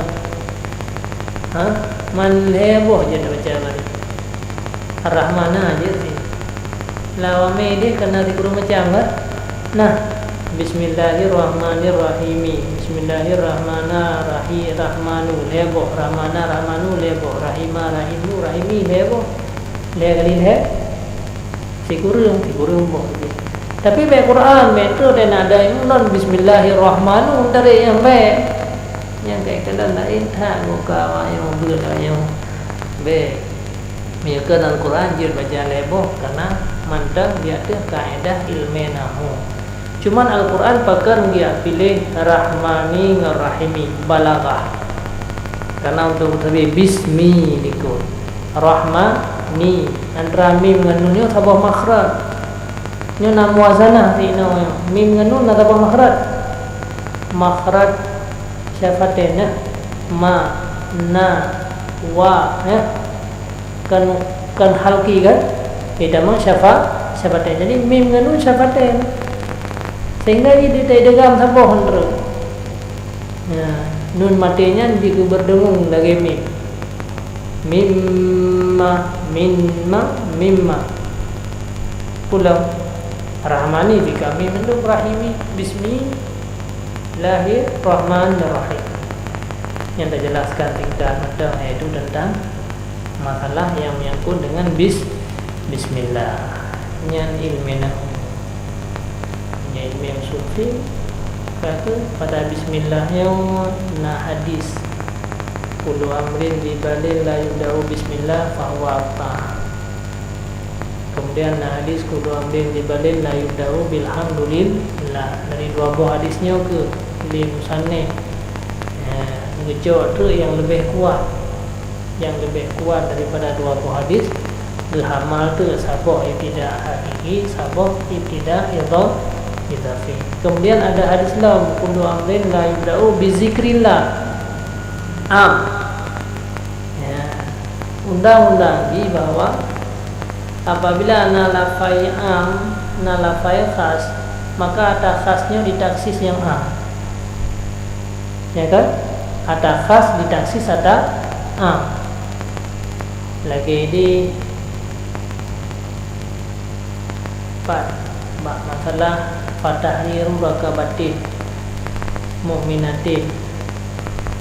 Ha? Man lhée boh jeuet baca bareh. Ar-Rahmana jeuet sih. Lam awak mé deh kana sikureueng macam kan? Nah, Bismillahirrahmanirrahimi. Bismillahirrahmanirrahi-, rahmanu, lhée boh. Rahmana, Rahmanu, lhée boh. Rahima, Rahimu, Rahimi, lhée boh. Lhée kali lhée. Sikureueng, sikureueng boh. Tapi bak Quran, bak tu dan ada yang non Bismillahirrahmanu, dari yang baik. Nyang kai keunan laén that muka awak nyang beuna nyang bèk. Meunyoe keu Al-Quran jeuet baca lhée boh, karena mantong di ateueh kaedah ilmé nahwu. Cuman Al-Quran pakon geupiléh Rahmani ngon Rahimi, balaghah. Karena untuk sabé bismi likot. Rahmani, antara mim ngon nun nyoe saboh makhraj. Nyoe na muwazanah di inoe. Mim ngon nun na saboh makhraj. Makhraj syafatain, ya. Ma, na, wa, ya. Kan, kan halqi kan? Beda ma syafa-, syafatain. Jadi mim ngon nun syafatain. Sehingga jih di idgham saboh nurut. Ya, nun maté nyan jih keu berdengung lagée mim. Mimma, minma, mimma. Ulang. Rahmani bika mim mandum, rahimi. Bismillahirrahmanirrahim. Nyang tajelaskan tingkat mantong, yaitu tentang masalah yang menyangkut dengan bis-, bismillah. Nyan ilmu nahwu. Nyan ilmu usul fiqh. Kata pada bismillah nyoe na hadis, "Kullu amrin dzi balin la yubda'u bismillah fahuwa abtar." Kemudian na hadis, "Kullu amrin dzi balin la yubda'u bilhamdulillah." Dari dua boh hadis nyoe keuh lé musannif, eh, geucok treuk nyang leubeh kuat. Nyang leubeh kuat daripada dua boh hadis, geuhamal treuk saboh ibtida hakiki, saboh ibtida idha-, idhafi. Kemudian ada hadis lom, "Kullu amrin la yubda'u bizikrillah." Am. Ya. Undang-undang jih bahwa apabila na lafai am, na lafai khas, maka ata khas nyoe ditaksis nyang am. Ya kan? Ata khas ditaksis ata am. Lagèe di pat, bak masalah fatahriru raqabatin mu'minatin.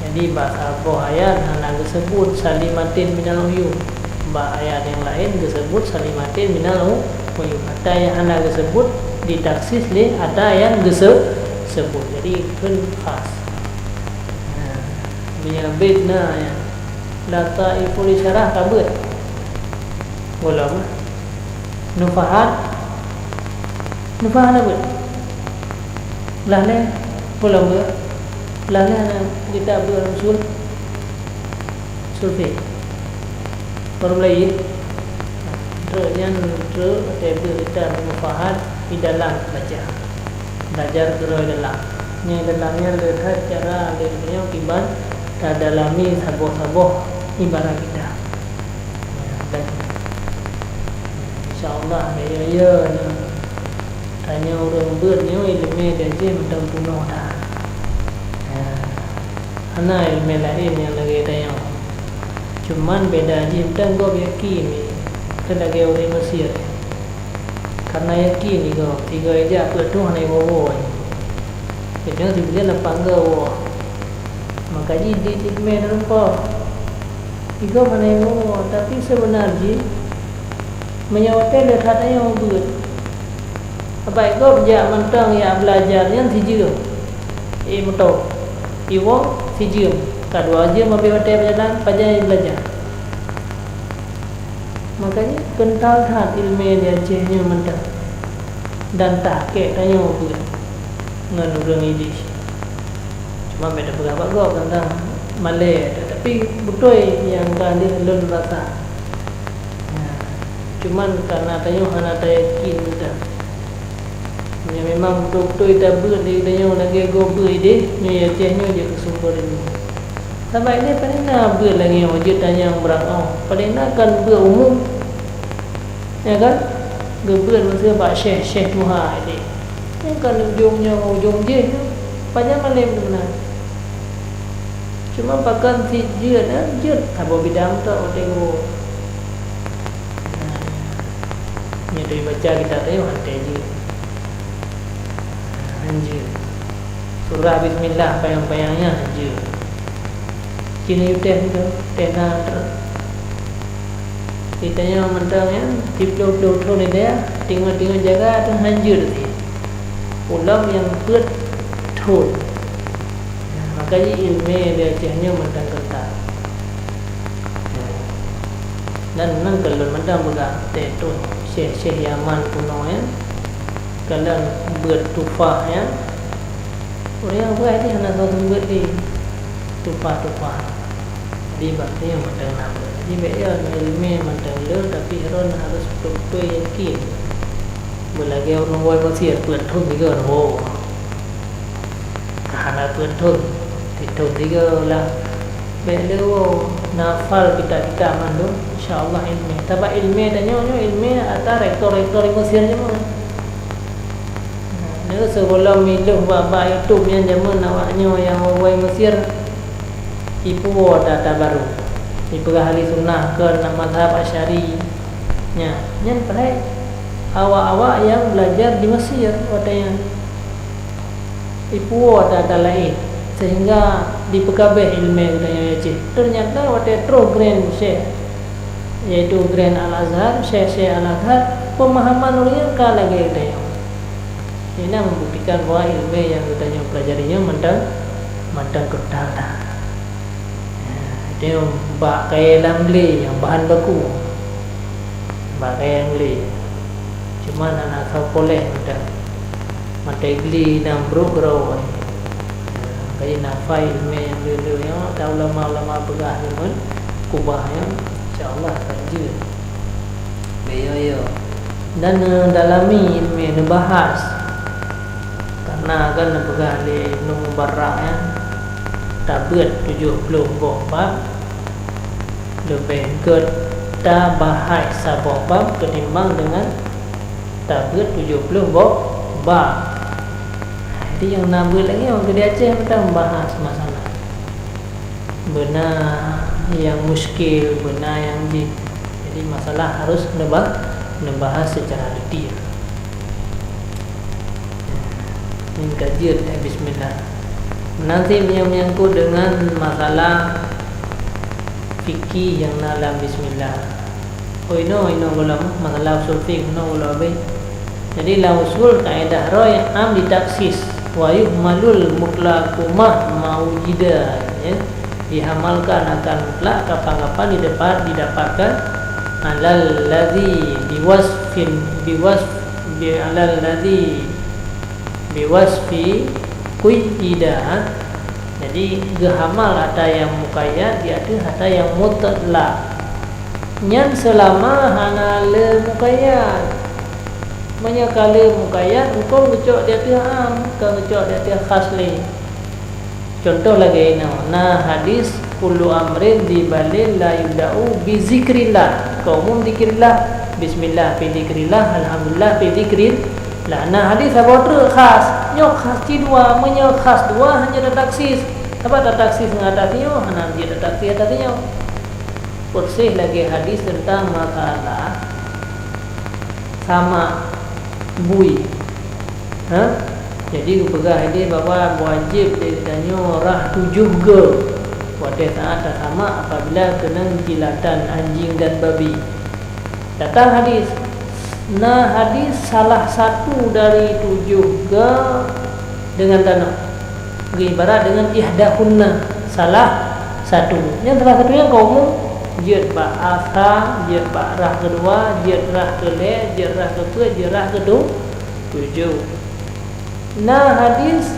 Jadi, bak saboh ayat hana geuseubut salimatin minal uyub. Bak ayat nyang laén geuseubut salimatin minal u-, uyub. Ata nyang hana geuseubut ditaksis lé ata nyang geuse-, seubut. Jadi, kheun khas. Nah, meunyoe bét na nyang lataifu li syarah ka beuet. Gohlom. Nufahat. Nufahat na beuet. Lah lé, gohlom beuet. Lah lé na kitab beuet usul. Usul fiqh. Baru mulai, ya? Treuk nyan, treuk, watèe beuet kitab Nufahat, di dalam baca. Belajar keudroe dalam. Nyan dalam nyan le that cara lé nyoe kiban tadalami saboh-saboh ibarat kitab. Nyan, dan insya Allah, ya, ya, ya. Tanyoe ureueng beuet nyoe ileumèe di Aceh mantong peunoh that. Nah, hana ileumèe laén nyang lagèe tanyoe. Cuman beda jih mantong gob yakin, teuh lagèe ureueng Mesir. Karena yakin di gob, sigoe jak peuet thon hana iwoe-woe. Tanyoe sibuleuen lapan goe woe. Maka jih di ileumèe na rupa. Di gob hana iwoe-woe, tapi seubeuna jih, meunyoe watèe le that tanyoe beuet, Abak gob jak mantong jak beulajar nyan sijeuem. Eh, meuto. Iwoe sijeuem. Ka dua jeuem habéh watèe beujalan, pajan jibeulajar. Makanya, keuntal that ileumèe di Aceh nyoe mantong. Dan tahkèk tanyoe beuet ngon ureueng Idis. Cuma bèk tapeugah bak gob teuntang malèe, tetapi beutôi nyang ka lheueh lôn rasa. Nah, cuman karena tanyoe hana tayakin mantong. Nyan memang beutôi-beutôi tabeuet lé tanyoe lagèe gob beuet idéh, nyoe Aceh nyoe jeuet keu sumber ilmu. Sabab idéh paleng na beuet lagèe nyoe jeuet tanyang beurangkaho, paleng na kan beuet umum. Ya kan? Geubeuet meuseu bak syèh-syèh tuha idéh. Nyan kan ujông nyoe ujông jéh nyoe. Pajan malèe meunan. Cuma pakon sit jeuet, ha, jeuet saboh bidang tok watèe nyoe. Nah, nyoe teubaca kitab teuh, han teuh jeuet. Han jeuet. Surah Bismillah panyang-panyang nyan han jeuet. Cit neuyue teuh, teuh na treuk. Di tanyoe mantong nyan, siplôh-plôh thôn di dayah, teungoh-teungoh jaga teuh han jeuet sit. Ulôn nyang peuet thôn. Nah, maka jih ileumèe di Aceh nyoe mantong keuntal. Dan nang keu lôn mantong peugah, watèe thôn syèh-syèh Yaman bunoe nyan, kalon beuet tufah nyan, ureueng nyang peugah jih hana soe seumeubeuet lé tufah-tufah. Jadi, bak nyoe mantong na beuet. Jadi, bèk yo ileumèe mantong le, tapi droen harôh beutôi-beutôi yakin. Beulagèe ureueng woe Mesir, peuet thôn sigoe na woe. Hana peuet thôn, sit thôn sigoe lah. Bèk le woe, na hafal kitab-kitab mandum, insya Allah ileumèe. Sabab ileumèe tanyoe nyoe ileumèe ata rektor-rektor di Mesir nyoe. Nah, lé sigohlom ilôn bak-bak YouTube nyan jameun awak nyoe nyang woe Mesir, ipuwoe data barô. Dipeugah ahli sunnah keu na mazhab Asy'ari. Nya, nyan padahai awak-awak nyang belajar di Mesir watée nyan. Ipuwoe ata-ata laén, sehingga dipeukabeh ileumé geutanyoe Aceh. Ternyata watée troh grand syekh, yaitu grand Al-Azhar, syekh-syekh Al-Azhar, pemahaman ureuëng nyan ka lagée geutanyoe. Ina membuktikan bahwa ileumé nyang geutanyoe pelajari nyoe mantong, mantong keutal that. Dia bak kayée lam glé nyang bahan baku. Bak kayée lam glé. Cuma hana asai poléh mantong. Mantong glé nyang brok keudroe. Kaji nafai ileumé nyang le-le nyoe, ata ulama-ulama peugah nyoe, kubah nyoe, insya Allah akan jeuet. Yo, yo. Dan neudalami ileumé, neubahas. Karena kan neupeugah lé Ibnu Mubarak nyan, tabeuet tujoh ploh boh bab, leubeh gét tabahas saboh bab ketimbang deungon tabeuet tujoh ploh boh bab. Jadi nyang na beuet lagée nyang di Aceh mantong bahas masalah. Beuna nyang muskil, beuna nyang jih. Jadi masalah harus neuba-, neubahas secara detail. Nyan ka jeuet, eh, bismillah. Nanti meunyoe menyangkut dengan masalah fikih nyang na lam bismillah. Oh, inoe, inoe gohlom, masalah usul fiqh, inoe gohlom habéh. Jadi, lam usul kaedah roh nyang am ditaksis, wa yuhmalul mutlaqu mahma wujida, ya. Dihamalkan akan mutlak kapan-kapan didapat, didapatkan, alal ladzi biwasfin, biwasf-, bi-, alal ladzi biwasfi kuyyida. Jadi, geuhamal ata nyang muqayyad di ateueh ata nyang mutlak. Nyan seulama hana le muqayyad. Meunyoe ka le muqayyad, hukôm geucok di ateueh am, ka geucok di ateueh khas lé. Contoh lagée inoe, na hadis, "Kullu amrin dzi balin la yubda'u bi zikrillah." Ka umum zikrillah, bismillah, fi zikrillah, alhamdulillah, fi zikrillah. Na hadis saboh treuk khas. Nyoe khas cit dua, meunyoe khas dua hana tataksis. Sabab tataksis ngon ata sinyoe, hana jeuet tataksis ata sinyoe. Persis lagée hadis teuntang masalah sama bui. Ha? Jadi, geupeugah lé bahwa wajéb lé geutanyoe rhah tujoh goe watée saát tasamak apabila keunong jilatan anjing dan babi. Datang hadis, na hadis salah satu dari tujoh goe deungon tanoh. Geuibarat deungon ihdahunna, salah satu. Nyang salah satu nyan ka umum, jeuet bak asa, jeuet bak rhah keudua, jeuet rhah keulhée, jeuet rhah keupeuet, jeuet rhah keutu-, tujoh. Na hadis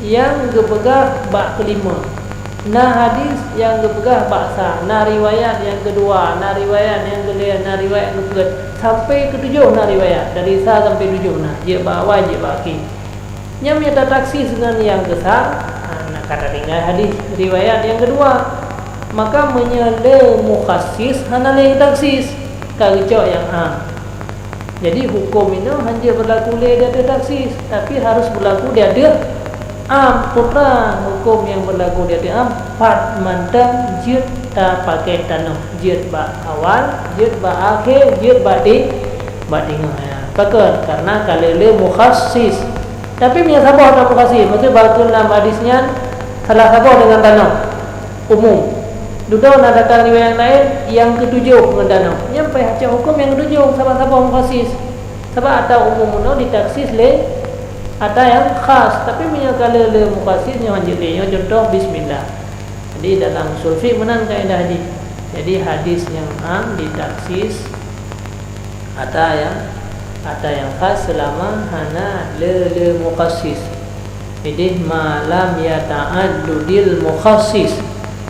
nyang geupeugah bak keulima. Na hadis nyang geupeugah bak sa. Na riwayat nyang keudua, na riwayat nyang keulhée, na riwayat keupeuet. Sampai keutujoh na riwayat. Dari sa sampai tujoh na. Jeuet bak awai, jeuet bak akhé. Nyan meunyoe tataksis ngon nyang keusa, ha, na ka tatinggai hadis riwayat nyang keudua. Maka meunyoe le mukhassis, hana le taksis, ka geucok nyang am. Jadi, hukôm inoe hana jeuet beulaku le di ateueh taksis, tapi harus beulaku di ateueh am. Peue treuk hukôm nyang beulaku di ateueh am, pat mantong jeuet tapaké tanoh, jeuet bak awai, jeuet bak akhé, jeuet bak ti-, bak teungoh. Pakon? Karena ka le-le mukhassis. Tapi meunyoe saboh ata mukhassis, maksud baku lam hadis nyan salah saboh deungon tanoh umum. Dudoe na datang riwayat laén nyang keutujoh ngon tanoh. Nyan payah cok hukôm nyang keutujoh sabab saboh mukhassis. Sabab ata umum bunoe ditaksis lé ata nyang khas. Tapi meunyoe ka le-le mukhassis nyoe hanjeuet lé nyoe contoh bismillah. Jadi dalam usul fiqh meunan kaedah jih. Jadi hadis nyang am ditaksis ata nyang, ata nyang khas seulama hana le-le mukhassis. Ideh ma lam yata'addudil mukhassis,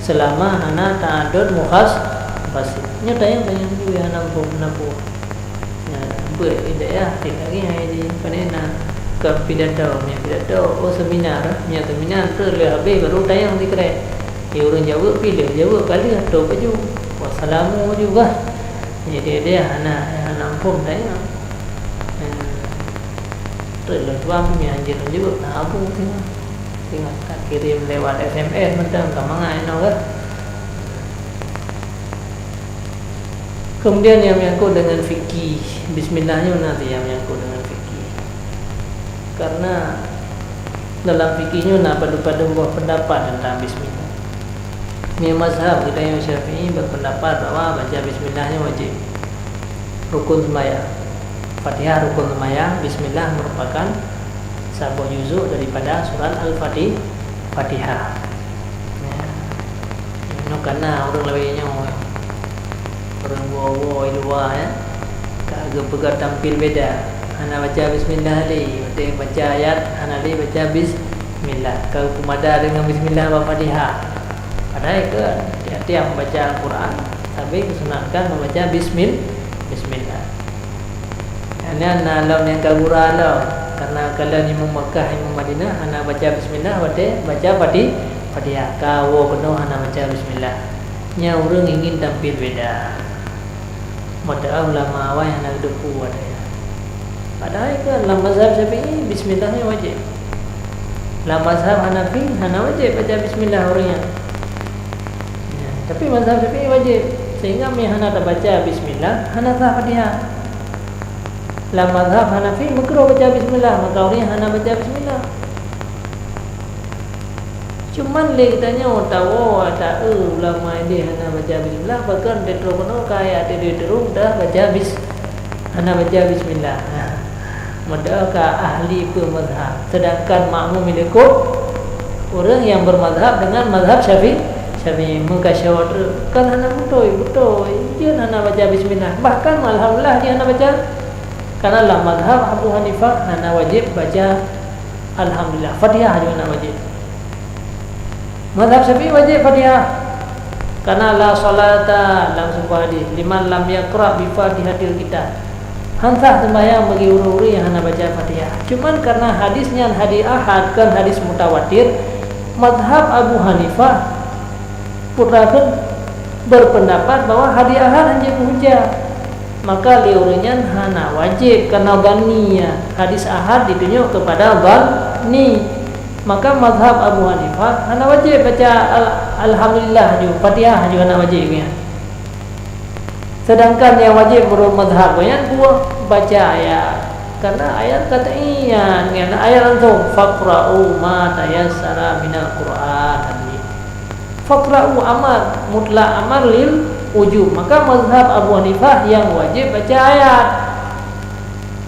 seulama hana ta'addud mukhas-, mukhassis. Nyoe tanyong-tanyong jih hana muphom, hana muphom. Nah, beuet ideh ya, tidak lagi hai di, pane na ke pidato, meunyoe pidato, oh seminar, meunyoe seminar tu lheueh habéh baru tanyong sikrek. Di ureueng jaweueb pi lheueh jaweueb ka lheueh, tôb baju. Wassalamu juga. Jadi dia hana, hana muphom tanya. Hmm. Tu lôn tuan tu nyang jeuet lôn jaweueb na abu tengah. Tengah ka kirém lewat S M S mantong ka mangat inoe ka. Kemudian nyang menyangkut dengan fikih, bismillah nyoe na nyang menyangkut dengan fikih. Karena dalam fikih nyoe na padum-padum boh pendapat tentang bismillah. Di mazhab geutanyoe Syafi'i berpendapat bahwa baca bismillah nyoe wajib. Rukun sembahyang. Fatihah rukun sembahyang, bismillah merupakan saboh juzuk daripada surat Al-Fatih-, Fatihah. Ya. Nyoe kana ureuëng lawét nyoe. Ureuëng woe-woe di luwa, ya. Ka geupeugah tampil beda. Hana baca bismillah lé, watée baca ayat hana lé baca bismillah. Ka peumada deungon bismillah bak Fatihah. Padahai keu tiap-tiap membaca Al-Quran, sabe geusunatkan membaca bismil-, bismillah. Nyan na lom nyang ka gura lom, karena kalon imeum Makkah, imeum Madinah hana baca bismillah watée baca Fati-, Fatihah. Ka woe keunoe hana baca bismillah. Nyan ureuëng ingin tampil beda. Padahai ulama awai hana geuteupeue watée nyan. Padahai kan lam mazhab Syafi'i bismillah nyan wajib. Lam mazhab Hanafi hana wajib baca bismillah ureuëng nyan. Ya, tapi mazhab Syafi'i wajib. Sehingga meu hana tabaca bismillah, hana sah Fatihah. Lam mazhab Hanafi meukruh baca bismillah, maka ureuëng nyan hana baca bismillah. Cuman lé geutanyoe tawoe ata-eu ulama idéh hana baca bismillah, bahkan teutroe keunoe ka ayat teudeue turun dah baca bis-, hana baca bismillah. Nah, meudoa ka ahli peue mazhab, sedangkan makmum ilée kok ureuëng nyang bermazhab dengan mazhab Syafi-, Syafi'i. Meukasyawat kan hana beutôi, beutôi. Jeuet hana baca bismillah. Bahkan alhamdulillah jeuet hana baca. Karena lam mazhab Abu Hanifah hana wajib baca alhamdulillah. Fatihah juga hana wajib. Mazhab Syafi'i wajib Fatihah. Karena la salata lam sebuah hadis, liman lam yaqra bi Fatihatil kitab. Han sah sembahyang bagi ureuëng-ureuëng nyang hana baca Fatihah. Cuman karena hadis nyan hadis ahad, kon hadis mutawatir, mazhab Abu Hanifah putra kheun berpendapat bahwa hadis ahad hana jeuet meuhujah. Maka lé ureuëng nyan hana wajib, karena dhanni nyan. Hadis ahad ditunjuk kepada dhanni. Maka mazhab Abu Hanifah hana wajib baca al-, alhamdulillah ju, Fatihah ju hana wajib nyan. Sedangkan nyang wajib menurut mazhab nyan buah baca ayat. Karena ayat kata iya, nyan ayat langsung, "Faqra'u ma tayassara minal Qur'an." Faqra'u amar, mutlak amar lil wujub. Maka mazhab Abu Hanifah nyang wajib baca ayat.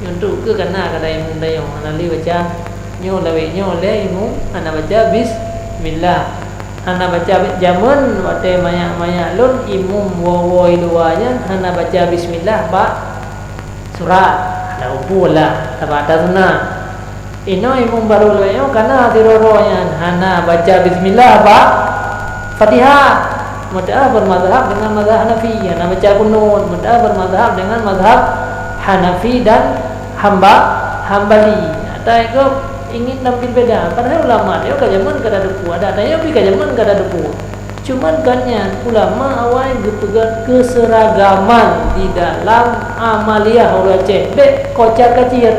Untuk keu kana kata imeum dayong hana lé baca nyoe lawét nyoe lé imeum hana baca bismillah. Hana baca bi-, jameun watée manyak-manyak lôn imeum woe-woe luwa nyan hana baca bismillah bak surat. Hana upu lah, sabab ata sunat. Inoe imeum barô lawét nyoe kana sidroe-droe nyan hana baca bismillah bak Fatihah. Meuteumé bermazhab dengan mazhab Hanafi, hana baca kunut. Meuteumé bermazhab dengan mazhab Hanafi dan Hamba-, Hambali. Ata ikôt ingin tampil beda. Padahai ulama nyoe ka jameun ka tateupeue, adat nyoe pih ka jameun ka tateupeue. Cuman kan nyan ulama awai geupeugah keuseuragaman di dalam amaliah ureuëng Aceh. Bék kocar-kacir.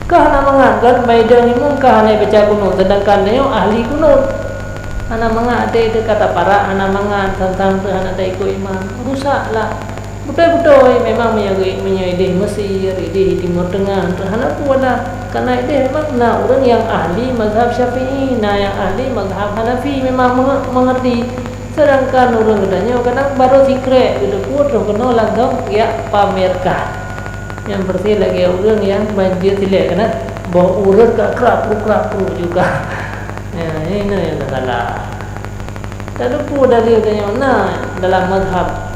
Kah hana mangat kan, baidong imeum kah hana baca kunut, sedangkan nyoe ahli kunut. Hana mangat até teuka taparak, hana mangat tantang teu hana taikôt imam. Rusak lah. Beutôi-beutôi memang meunyoe, meunyoe idéh Mesir, idéh Timur Tengah, teu hana peue lah. Karena idéh memang na ureuëng nyang ahli mazhab Syafi'i, na nyang ahli mazhab Hanafi memang menge-, mengerti. Sedangkan ureuëng geutanyoe kadang barô sikrek geuteupeue troh keunoe langsong jak pamerkan. Nyang beureuti lagée ureuëng nyang banjir silek keunan boh ureuëng ka krap-krup-krap-krup juga. Ya, ini nyang salah. Tateupeue dalil tanyoe na dalam mazhab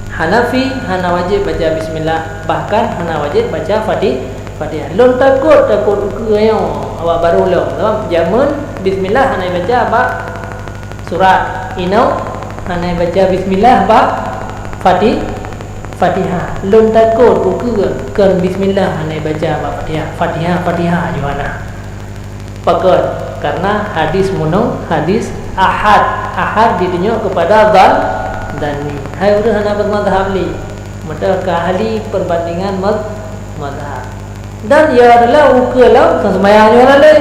Hanafi hana wajéb baca bismillah, bahkan hana wajéb baca Fati-, Fatihah. Lôn takot, takot ukeue nyoe awak barô lom. Sabab jameun bismillah hana baca bak surat. Inoe hana baca bismillah bak Fati-, Fatihah. Lôn takot ukeue kon bismillah hana baca bak Fatihah. Fatihah, Fatihah ju hana. Pakon? Karena hadis meunoe hadis ahad. Ahad ditunjuk kepada dhan-, dhanni. Hai ureuëng hana bermazhab lé. Meuteumé ka ahli perbandingan maz-, mazhab. Dan ia adalah ukeue lom seumayang nyoe lalé.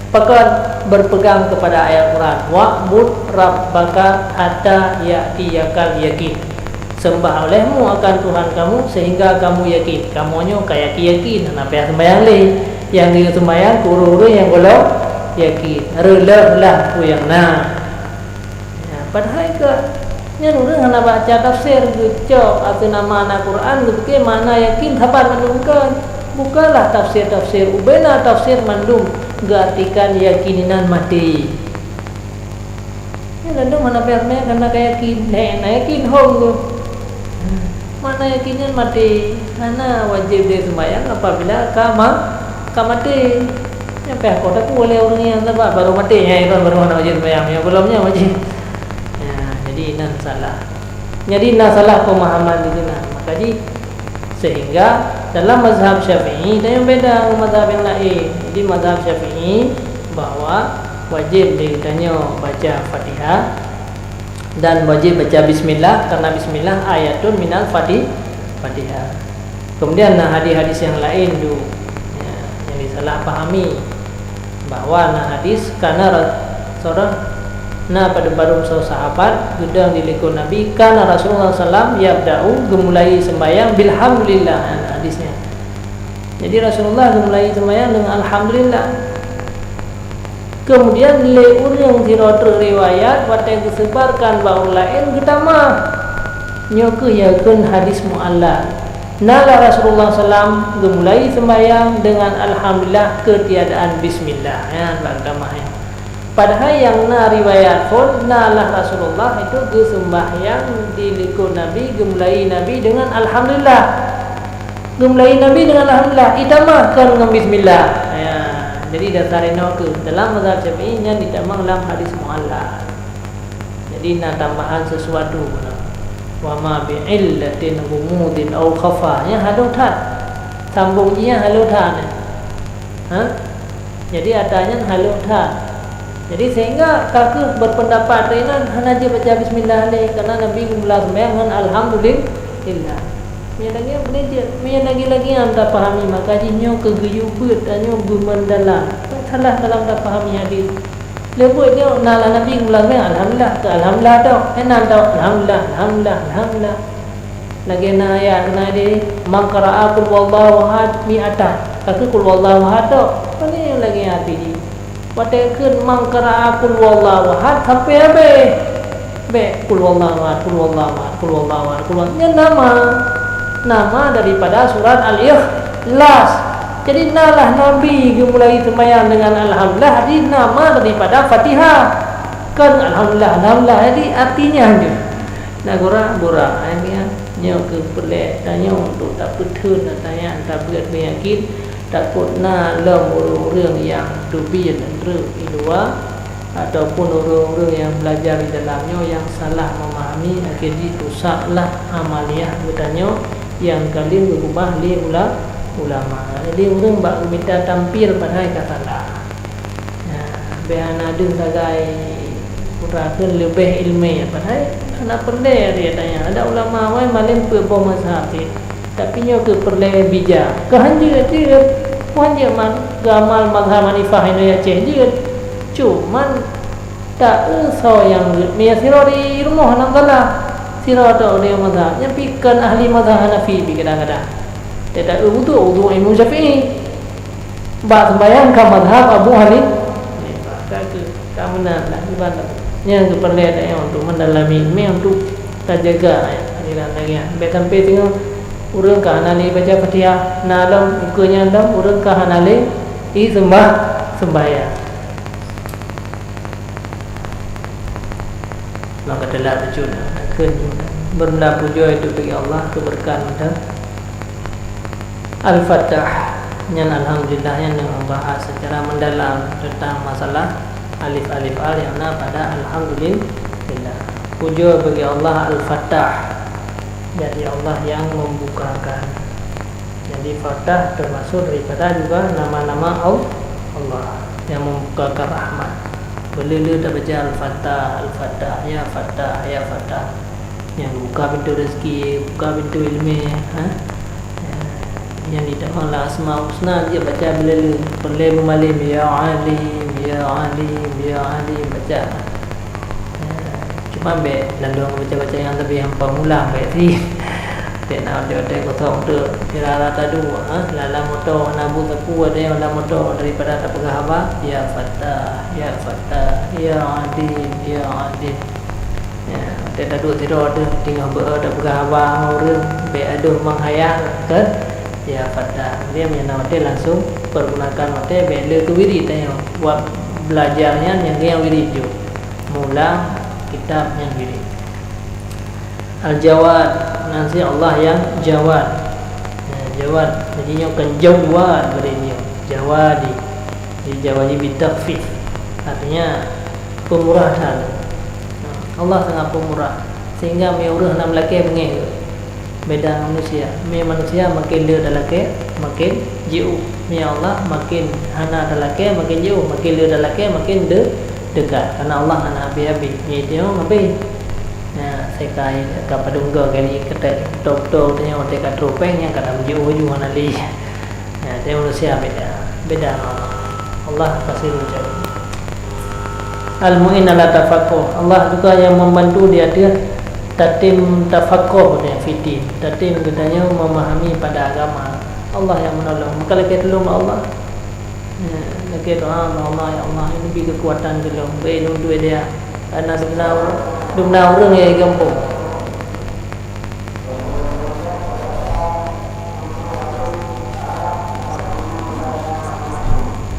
Pakon? Berpegang kepada ayat Quran, "Wa'bud rabbaka hatta ya'tiyakal yaqin." Sembah olehmu akan Tuhan kamu sehingga kamu yakin. Kamoe nyoe ka yakin-yakin, hana payah sembahyang lé. Nyang geuyue sembahyang keu ureuëng-ureuëng nyang gohlom yakin. Reuleuh lah peue nyang na. Ya, padahai ka nyan ureuëng hana baca tafsir, geucok ateueh nama na Quran, geupike makna yakin sapat mandum kon. Bukalah tafsir-tafsir, ubena tafsir mandum geuartikan yakin inan maté. Ya, lalu mana pernah karena ka yakin, na yakin hong tu. Mana yakin nyan maté, hana wajib dia sembahyang apabila ka ma-, ka maté. Nyang payah kota ku oleh ureuëng nyang sabat baru maté, nyang itu baru hana wajib sembahyang, nyang belum nyan wajib. Ya, jadi inan salah. Jadi na salah pemahaman di sana. Maka ji, sehingga dalam mazhab Syafi'i dan yang beda dengan mazhab yang lain. Jadi mazhab Syafi'i bahwa wajib di tanyoe baca Fatihah dan wajib baca bismillah karena bismillah ayatun minal Fatih-, Fatihah. Kemudian na hadis-hadis yang lain tu, ya, yang disalahpahami. Bahwa na hadis, kana ra-, saudara, na padum-padum sahabat geudong di likot Nabi, kana Rasulullah sallam yabda'u, geumulai sembahyang bilhamdulillah, hadisnya. Jadi Rasulullah geumulai sembahyang dengan alhamdulillah. Kemudian lé ureuëng sidroe treuk riwayat watée geusebarkan bak ureuëng laén geutamah. Nyoe kheueh nyang kheun hadis mu'allal. Nalah Rasulullah sallam geumulai sembahyang dengan alhamdulillah keutiadaan bismillah. Nyan bak tamah nyan. Padahai nyang na riwayat phon nalah Rasulullah itu geusembahyang di likot Nabi, geumulai Nabi dengan alhamdulillah. Geumulai Nabi dengan alhamdulillah, itamah kon ngon bismillah. Ya, jadi dasar inoe kheueh dalam mazhab Syafi'i nyan itamah lam hadis mu'allal. Jadi na tambahan sesuatu. Wa ma bi illatin ghumudin au khafa. Nyan halôh that. Sambung jih nyan halôh that. Ha? Jadi ata nyan halôh that. Jadi sehingga ka kheueh berpendapat inan hana jeuet baca bismillah lé karena Nabi geumula sembahyang ngon alhamdulillah. Meunyo lagée nyan boleh jeuet, meunyo lagée-lagée nyan tapahami maka jih nyoe keu geuyue beuet tanyoe beumeudalam. Salah dalam tapahami hadis. Lé buet nyoe na lah Nabi geumula sembahyang alhamdulillah, keu alhamdulillah tok. Hana tok alhamdulillah, alhamdulillah, alhamdulillah. Lagée na ayat keunan di, "Man qara'a qul huwallahu ahad mi'atan." Ka kheueh qul huwallahu ahad tok. Pane lagée nyan arti jih. Watée kheun, "Man qara'a qul huwallahu ahad," sampai habéh. Bék, "Qul huwallahu ahad, qul huwallahu ahad, qul huwallahu ahad, qul huwallahu." Nyan nama. Nama daripada surat Al-Ikhlas. Jadi nalah Nabi geumulai sembahyang dengan alhamdulillah, jadi nama daripada Fatihah. Kon alhamdulillah, alhamdulillah, jadi artinya nyoe. Na gura-gura, eh, nyan, nyoe keuh peureulée tanyoe untuk tapeutheun, tatanyong, tabeuet meuyakin, takot na lom ureuëng-ureuëng nyang teubiet treuk di luwa ataupun ureuëng-ureuëng nyang beulajar di dalam nyoe nyang salah memahami, akhé jih rusaklah amaliah geutanyoe nyang ka lheueh geukeubah lé ula-, ulama. Jadi ureuëng bak geumita tampil padahai ka salah. Nah, bék hana deuh sagai putra kheun leubeh iéleumé, padahai hana peureulée dia tanya. Ada ulama awai malém peuet boh mazhab cit, tapi nyoe keuh peureulée bijak. Keu han jeuet, jeuet. Keu han jeuet man geuamal mazhab Hanifah inoe Aceh jeuet. Cuman ta-eu soe nyang jeuet. Meunyo sidroe di rumoh hana masalah. Sidroe tok di mazhab, nyan pi kon ahli mazhab Hanafi pi kadang-kadang. Dia ta-eu uduk, uduk Imam Syafi'i. Bak sembahyang ka mazhab Abu Hanif-, Hanifah. Ka keu, ka meunan lah, ibarat. Nyan keuh peureulée tanyoe untuk mendalami ilmu, untuk tajaga aliran lagée nyan. Bék sampai singoh ureuëng ka hana lé baca Fatihah, na lom ukeue nyan lom ureuëng ka hana lé i sembah-, sembahyang. Maka telah tujuan, kheun, beureulah pujoe itu bagi Allah, keubeureukat mantong. Al-Fattah, nyan alhamdulillah nyan nyang membahas secara mendalam tentang masalah alif-alif al yang na pada alhamdulillah. Pujoe bagi Allah Al-Fattah, jadi Allah yang membukakan. Jadi Fattah termasuk daripada juga nama-nama Al-, Allah yang membukakan rahmat. Beuleule tabaca Al-Fattah, Al-Fattah, ya Fattah, ya Fattah. Nyang buka pintoe rezeki, buka pintoe iéleumé, ha? Nyang ditamong lam Asmaul Husna, jeuet baca beuleuleu. Peureulée beumalém, ya Alim, ya Alim, ya Alim, baca. Ha, cit Mambek lalu baca-baca nyang leubeh hampa mulang bek si. Bek na ote-ote kosong tu, sira-sira taduek, ha? Lam moto hana bu sapeue ada nyang lam moto daripada tapeugah haba, "Ya Fattah, ya Fattah, ya Alim, ya Alim." Ya, ote taduek sidroe tu tinggai beu tapeugah haba ngon ureueng, bek adoh manghayang kan? Ya Fattah. Dia meunyoe na ote langsung pergunakan ote bek le keu wirid tanyoe. Buat belajar nyan nyang wirid ju. Mulang kitab nyang wirid. Al-Jawad, nan si Allah nyang Jawad. Ya, Jawad. Jadi nyoe kan Jawad bari nyoe. Jawadi. Jadi Jawadi bitakhfif. Artinya pemurah that. Allah sangat pemurah. Sehingga meunyoe ureueng hana meulakée beungéh. Beda ngon manusia. Meunyoe manusia makin le talakée, makin jiôh. Meunyoe Allah makin hana talakée, makin jiôh. Makin le talakée, makin de-, dekat. Karena Allah hana habéh-habéh. Nyan itu nyang habéh. Nah, saya ka, ka padum go kali ketek betul-betul tu nyang watée ka trôh péng nyang ka jiôh ju hana lé. Nah, dia manusia beda. Beda. Allah pasti menjawab. Al-Mu'in ala tafaqquh. Allah juga yang membantu di atas tatim tafaqquh dan fitin. Tatim geutanyoe memahami pada agama. Allah yang menolong. Maka lagi tolong Allah. Ya, lagi doa Allah, ya Allah, ini beri kekuatan ke lom. Beri lom duit dia. Karena dum na, dum na ureueng ya gampông.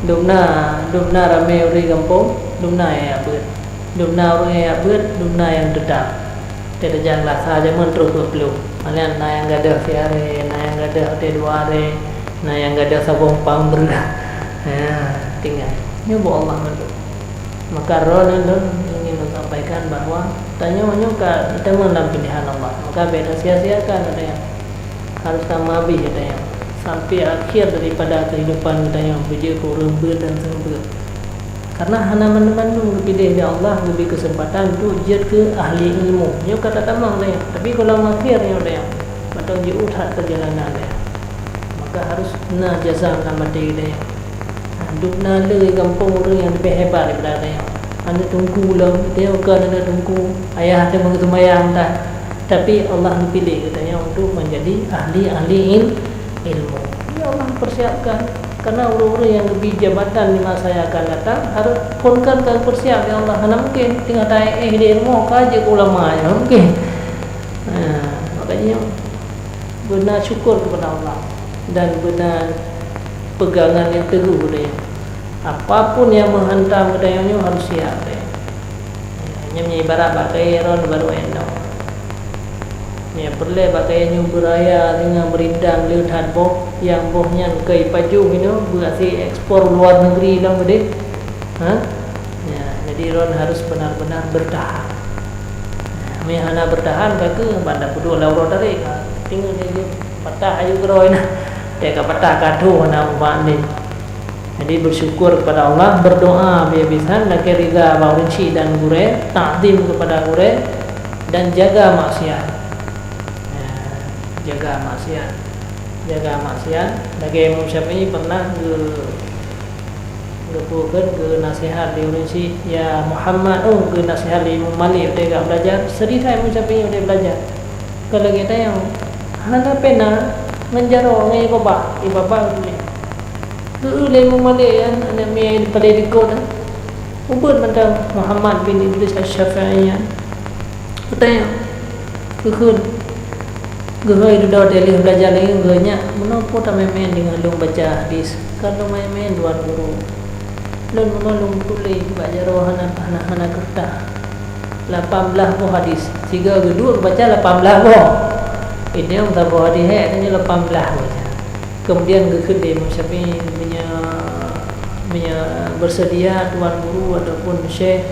Dum na, dum na ramé ureueng gampông, dum na nyang beuet. Dum na ureueng nyang beuet, dum na nyang teutap. Teurijang rasa jameun trôh peuplueng. Malian na nyang gadôh siaré, na nyang gadôh até dua aré, na nyang gadôh saboh pang breueh. Ya, tinggai. Nyoe buet Allah mandum. Maka roh nyan lôn ingin lôn sampaikan bahwa tanyoe nyoe ka teuma lam pilihan Allah. Maka beda sia-siakan ada yang harus sama habis ada yang sampai akhir daripada kehidupan kita yang beujeuet keu ureueng beuet dan seumeubeuet. Karena hana mandum-mandum geupiléh lé Allah geubri keuseumpatan untuk jeuet keu ahli ilmu. Nyoe ka tatamong ada yang. Tapi kalau makhir nyoe ada yang. Mantong jiôh that perjalanan ada yang. Maka harus na jazam lam até ada yang. Dum na le gampông ureueng nyang leubeh hebat daripada tanyoe. Aneuk teungku lom, tanyoe kon aneuk teungku, ayah teuh meuseumayang that. Tapi Allah geupiléh geutanyoe untuk menjadi ahli-ahli il-, ilmu. Ya Allah persiapkan. Karena ureueng-ureueng nyang geubri jabatan di masa yang akan datang harus phon kan ka geupersiap lé Allah. Hana mungkin teungoh ta-éh di rumoh ka jeuet keu ulama, hana mungkin. Nah, makanya beuna syukur kepada Allah dan beuna pegangan yang teguh deh. Apapun yang menghantam geutanyoe nyoe harus siap deh. Nyoe ibarat bak kayée ron baru enong. Nyoe peureulée bak kayée nyoe beuraya deungon meurindang le that boh, nyang boh nyan keu ipajoh inoe beuasie ekspor luar negeri lom beudeh. Ha? Ya, jadi ron harus benar-benar bertahan. Meunyoe hana beurtahan, ka keuh banda peuduek lam uroe tarek, ha, tinggai lé jeuet patah aju keudroe na. Teuka patah ka tho na ubat lé. Jadi, bersyukur kepada Allah, berdoa biasa-biasa, lakée ridha bak ureueng chik dan gurée, takzim kepada gurée, dan jaga maksiat. Ya, jaga maksiat. Jaga maksiat. Lagée Imam Syafi'i pernah ge-, Geupeubuet geunasihat lé ureueng chik, "Ya Muhammad," oh, geunasihat lé Imam Malik watée geujak beulajar, seudeh that Imam Syafi'i watée beulajar. Ka lagée tanyoe, hana pena ngon jaroe ngon ié babah, ié babah geutuléh. Geu-eu lé Imam Malik nyan, aneuk miet paleng likot nyan. Ubeuet mantong Muhammad bin Idris Asy-Syafi'i nyan. Geutanyoe, geukheun, geuhôi dudoe dilèe beulajar lagèe geuh nyan, meunoe peue tameu'en deungon lôn baca hadis, ka lôn meu'en Tuan Guru. Lôn meunoe lôn tuléh bak jaroe hana, hana, hana keureutah. Lapan blaih boh hadis. Sigoe geuduek geubaca lapan blaih boh. Idéh saboh hadis hék, nyoe lapan blaih baca. Kemudian geukheun lé Imam Syafi'i, meunyoe, meunyoe beuseudia Tuan Guru ataupun Syekh,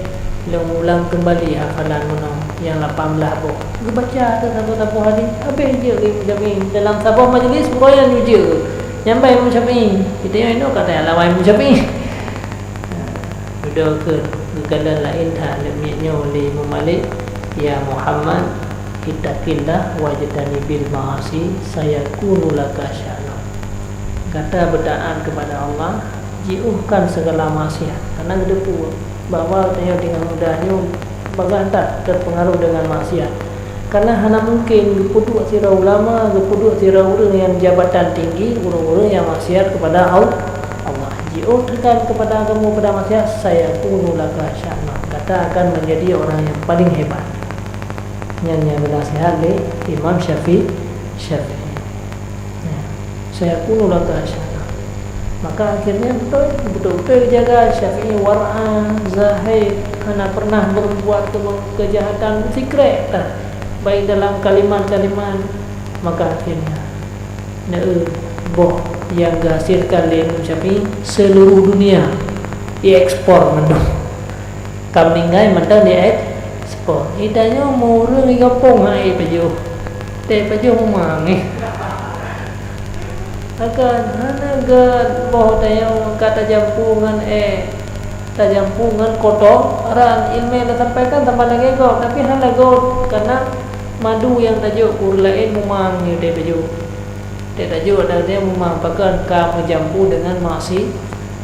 lôn ulang keumbali hafalan meunoe nyang lapan blaih boh. Geubaca teuh saboh-saboh hadis, habéh jeuet lé Imam Syafi'i. Dalam saboh majeulis, uroe nyan jeuet. Nyan ban Imam Syafi'i. Geutanyoe inoe ka tanyang lawan Imam Syafi'i. Dudoe kheun, geukalon laén that lé miet nyoe lé Imam Malik, "Ya Muhammad, ittaqillah wajtanibil ma'asi, sayakunu laka sya'nun." Gata beutaat kepada Allah, jiôhkan segala maksiat. Karena geuteupeue bahwa tanyoe teungoh muda nyoe bagah that teupeungaruh deungon maksiat. Karena hana mungken geupeuduek sidroe ulama, geupeuduek sidroe ureuëng nyang jabatan tinggi, ureuëng-ureuëng nyang maksiat kepada Al-, Allah. Jiôh teukan kepada agama, pada maksiat, sayakunu laka sya'na. Gata akan menjadi orang yang paling hebat. Nyan nyang geunasihat lé Imam Syafi-, Syafi'i. Ya. Sayakunu laka sya'na. Maka akhirnya betul, betul-betul dijaga Syafi'i, war'a, zahid, hana pernah berbuat ke-, kejahatan, sikrek dah. Baik dalam kalimat-kalimat, maka akhirnya, na, eh, boh nyang geuhasilkan lé Imam Syafi'i seluruh dunia diekspor mandum. Ka meuninggai mantong diekspor. Ita nyoe meu ureuëng igopong hai pajoh. Teuh pajoh mumang. Maka hana gét boh tanyoe ka tajampu ngon ék, tajampu ngon koto, ran iéleumé tasampaikan sama lagée gob, tapi hana gob, karena madu nyang tajok ureuëng laén mumang nyoe teuh tajok. Teuh tajok dan dia mumang pakon ka meujampu deungon maksi-,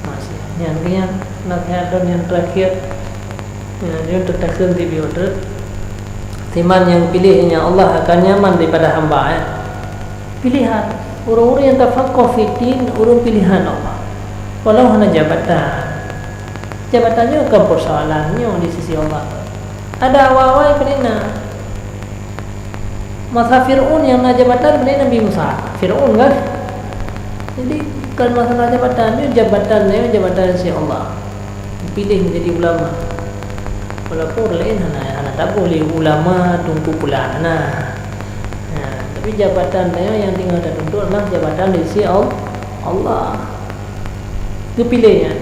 maksiat. Nyan keuh nyan nasihat lôn nyang terakhir. Nyan, nyan teutakheun tibiôh treuk. Siman nyang piléh nyan Allah akan nyaman daripada hamba, eh. Pilihan. Ureuëng-ureuëng nyang tafaqah fiddin, ureuëng pilihan Allah. Walau hana jabatan. Jabatan nyoe kon persoalan nyoe di sisi Allah. Ada awai-awai peue na. Masa Fir'aun nyang na jabatan, peue Nabi Musa. Fir'aun kan? Jadi, bukan masalah jabatan, nyoe jabatan, nyoe jabatan si Allah. Piléh menjadi ulama. Walaupun ureuëng laén hana, hana taboh lé ulama teungku pulan, hana. Ya, tapi jabatan nyoe nyang tinggai tatuntut adalah jabatan di sisi Al-, Allah. Geupiléh nyan.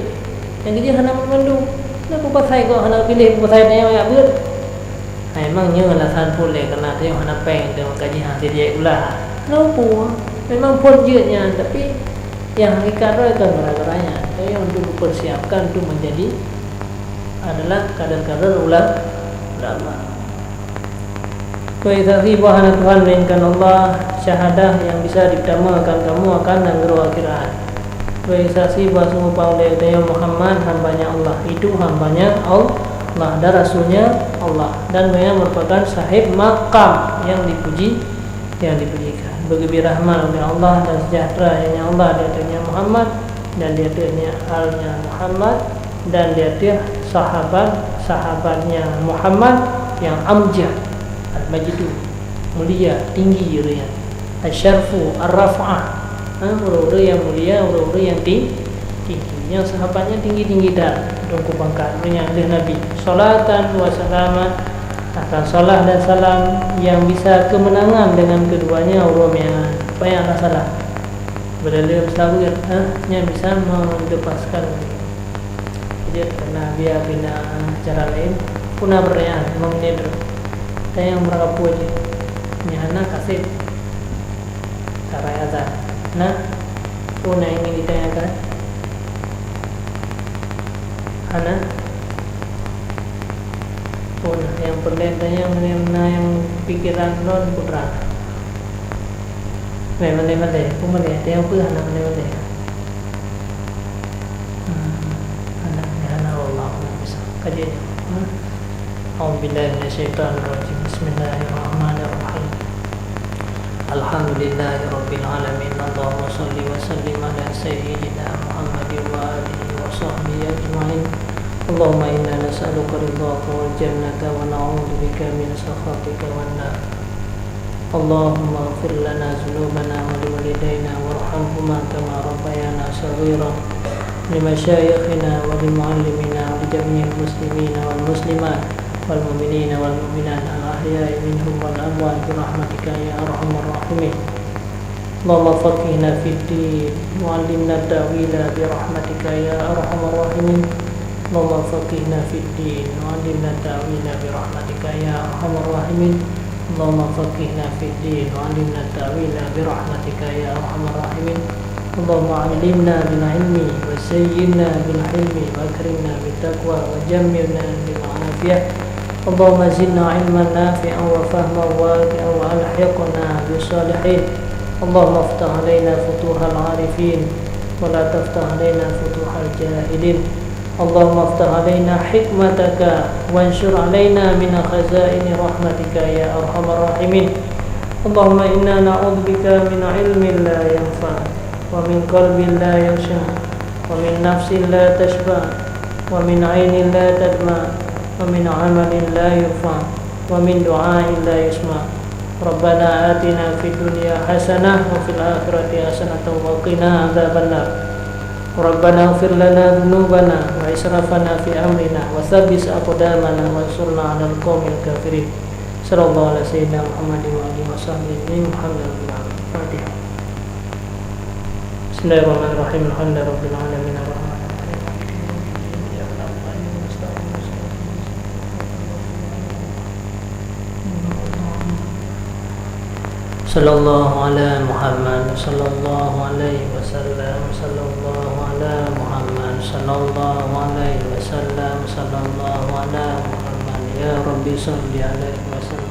Nyang keujeuet hana mandum. Nah, peue pasai kok hana piléh, peue pasai nyoe jak beuet? Hai, memang nyoe alasan phon lé, karena tanyoe hana péng, tanyoe meukaji hana sijeuet ulah. Hana peue, memang phon jeuet nyan, tapi nyang hakikat droe kon gara-gara nyan. Tanyoe untuk dipersiapkan untuk menjadi adalah kader-kader ula-, ulama. Wa idza ghaba hana Tuhan melainkan Allah, syahadah yang bisa diutamakan kamu akan nanggroe akhirat. Wa idza ghaba sungguh paléng tanyoe Muhammad hambanya Allah, itu hambanya Allah dan rasulnya Allah, dan beliau merupakan sahib maqam yang dipuji, yang dipujikan. Beugeubri rahmat oleh Allah dan sejahtera yang Allah di atasnya Muhammad dan di atasnya alnya Muhammad dan di ateueh sahabat-sahabatnya Muhammad yang amjad, al-majdu, mulia, tinggi ureuëng nyan, asyarfu, ar-raf'ah, ha, ureuëng-ureuëng nyang mulia, ureuëng-ureuëng nyang ting-, tinggi. Nyang sahabatnya tinggi-tinggi that, teungku pangkat, ureuëng nyan lheueh Nabi. Salatan wa salaman, akan salah dan salam yang bisa kemenangan dengan keduanya ureuëng nyan. Payah lah salah. Beureuleum saweue, ha, nyan bisa melepaskan. Jadi, karena biar bina cara lain, puna pertanyaan, lima menit dulu. Tanya berapa pun je. Ni hana kasih. Cara yang ada. Nah, puna ingin ditanyakan? Hana? Puna yang perlu tanya, mana yang pikiran lôn putra. Meunan, meunan, meunan. Peue meunan? Teuh peue hana meunan, meunan? Hmm, hana meunan, hana Allah, hana bisa. Kaji nyoe. Hmm. A'udzubillahi minasyaitonirrajim. Bismillahirrahmanirrahim. Alhamdulillahirabbil alamin. Allahumma shalli wa sallim ala sayyidina Muhammadin wa alihi wa sahbihi ajmain. Allahumma inna nas'aluka ridhaka wal jannata wa na'udzubika min sakhatika wan nar. اللهم اغفر لنا ذنوبنا ولوالدينا وارحمهما كما ربيانا صغيرا، لمشايخنا ولمعلمينا ولجميع المسلمين والمسلمات والمؤمنين والمؤمنات الأحياء منهم والأموات برحمتك يا أرحم الراحمين. اللهم فقهنا في الدين وعلمنا التأويل برحمتك يا أرحم الراحمين. اللهم فقهنا في الدين وعلمنا التأويل برحمتك يا أرحم الراحمين. اللهم فقهنا في الدين وعلمنا التأويل برحمتك يا أرحم الراحمين. اللهم علمنا بالعلم وزينا بالحلم وأكرمنا بالتقوى وجملنا بالعافية. اللهم زدنا علما نافعا وفهما واسعا وألحقنا بالصالحين. اللهم افتح علينا فتوح العارفين ولا تفتح علينا فتوح الجاهلين. اللهم افتح علينا حكمتك وانشر علينا من خزائن رحمتك يا أرحم الراحمين. اللهم إنا نعوذ بك من علم لا ينفع ومن قلب لا يخشع ومن نفس لا تشبع ومن عين لا تدمع ومن عمل لا يرفع ومن دعاء لا يسمع. ربنا آتنا في الدنيا حسنة وفي الآخرة حسنة وقنا عذاب النار. ربنا اغفر لنا ذنوبنا وإسرافنا في أمرنا وثبت أقدامنا وانصرنا على القوم الكافرين. صلى الله على سيدنا محمد وعلى آله وصحبه أجمعين. الحمد لله رب العالمين. الفاتحة. بسم الله الرحمن الرحيم. الحمد لله رب العالمين. الرحمن الرحيم. مالك يوم الدين. إياك نعبد وإياك نستعين. صلى الله على محمد، صلى الله عليه وسلم، صلى الله على محمد، صلى الله عليه وسلم، صلى الله على محمد. يا رب صل عليه وسلم.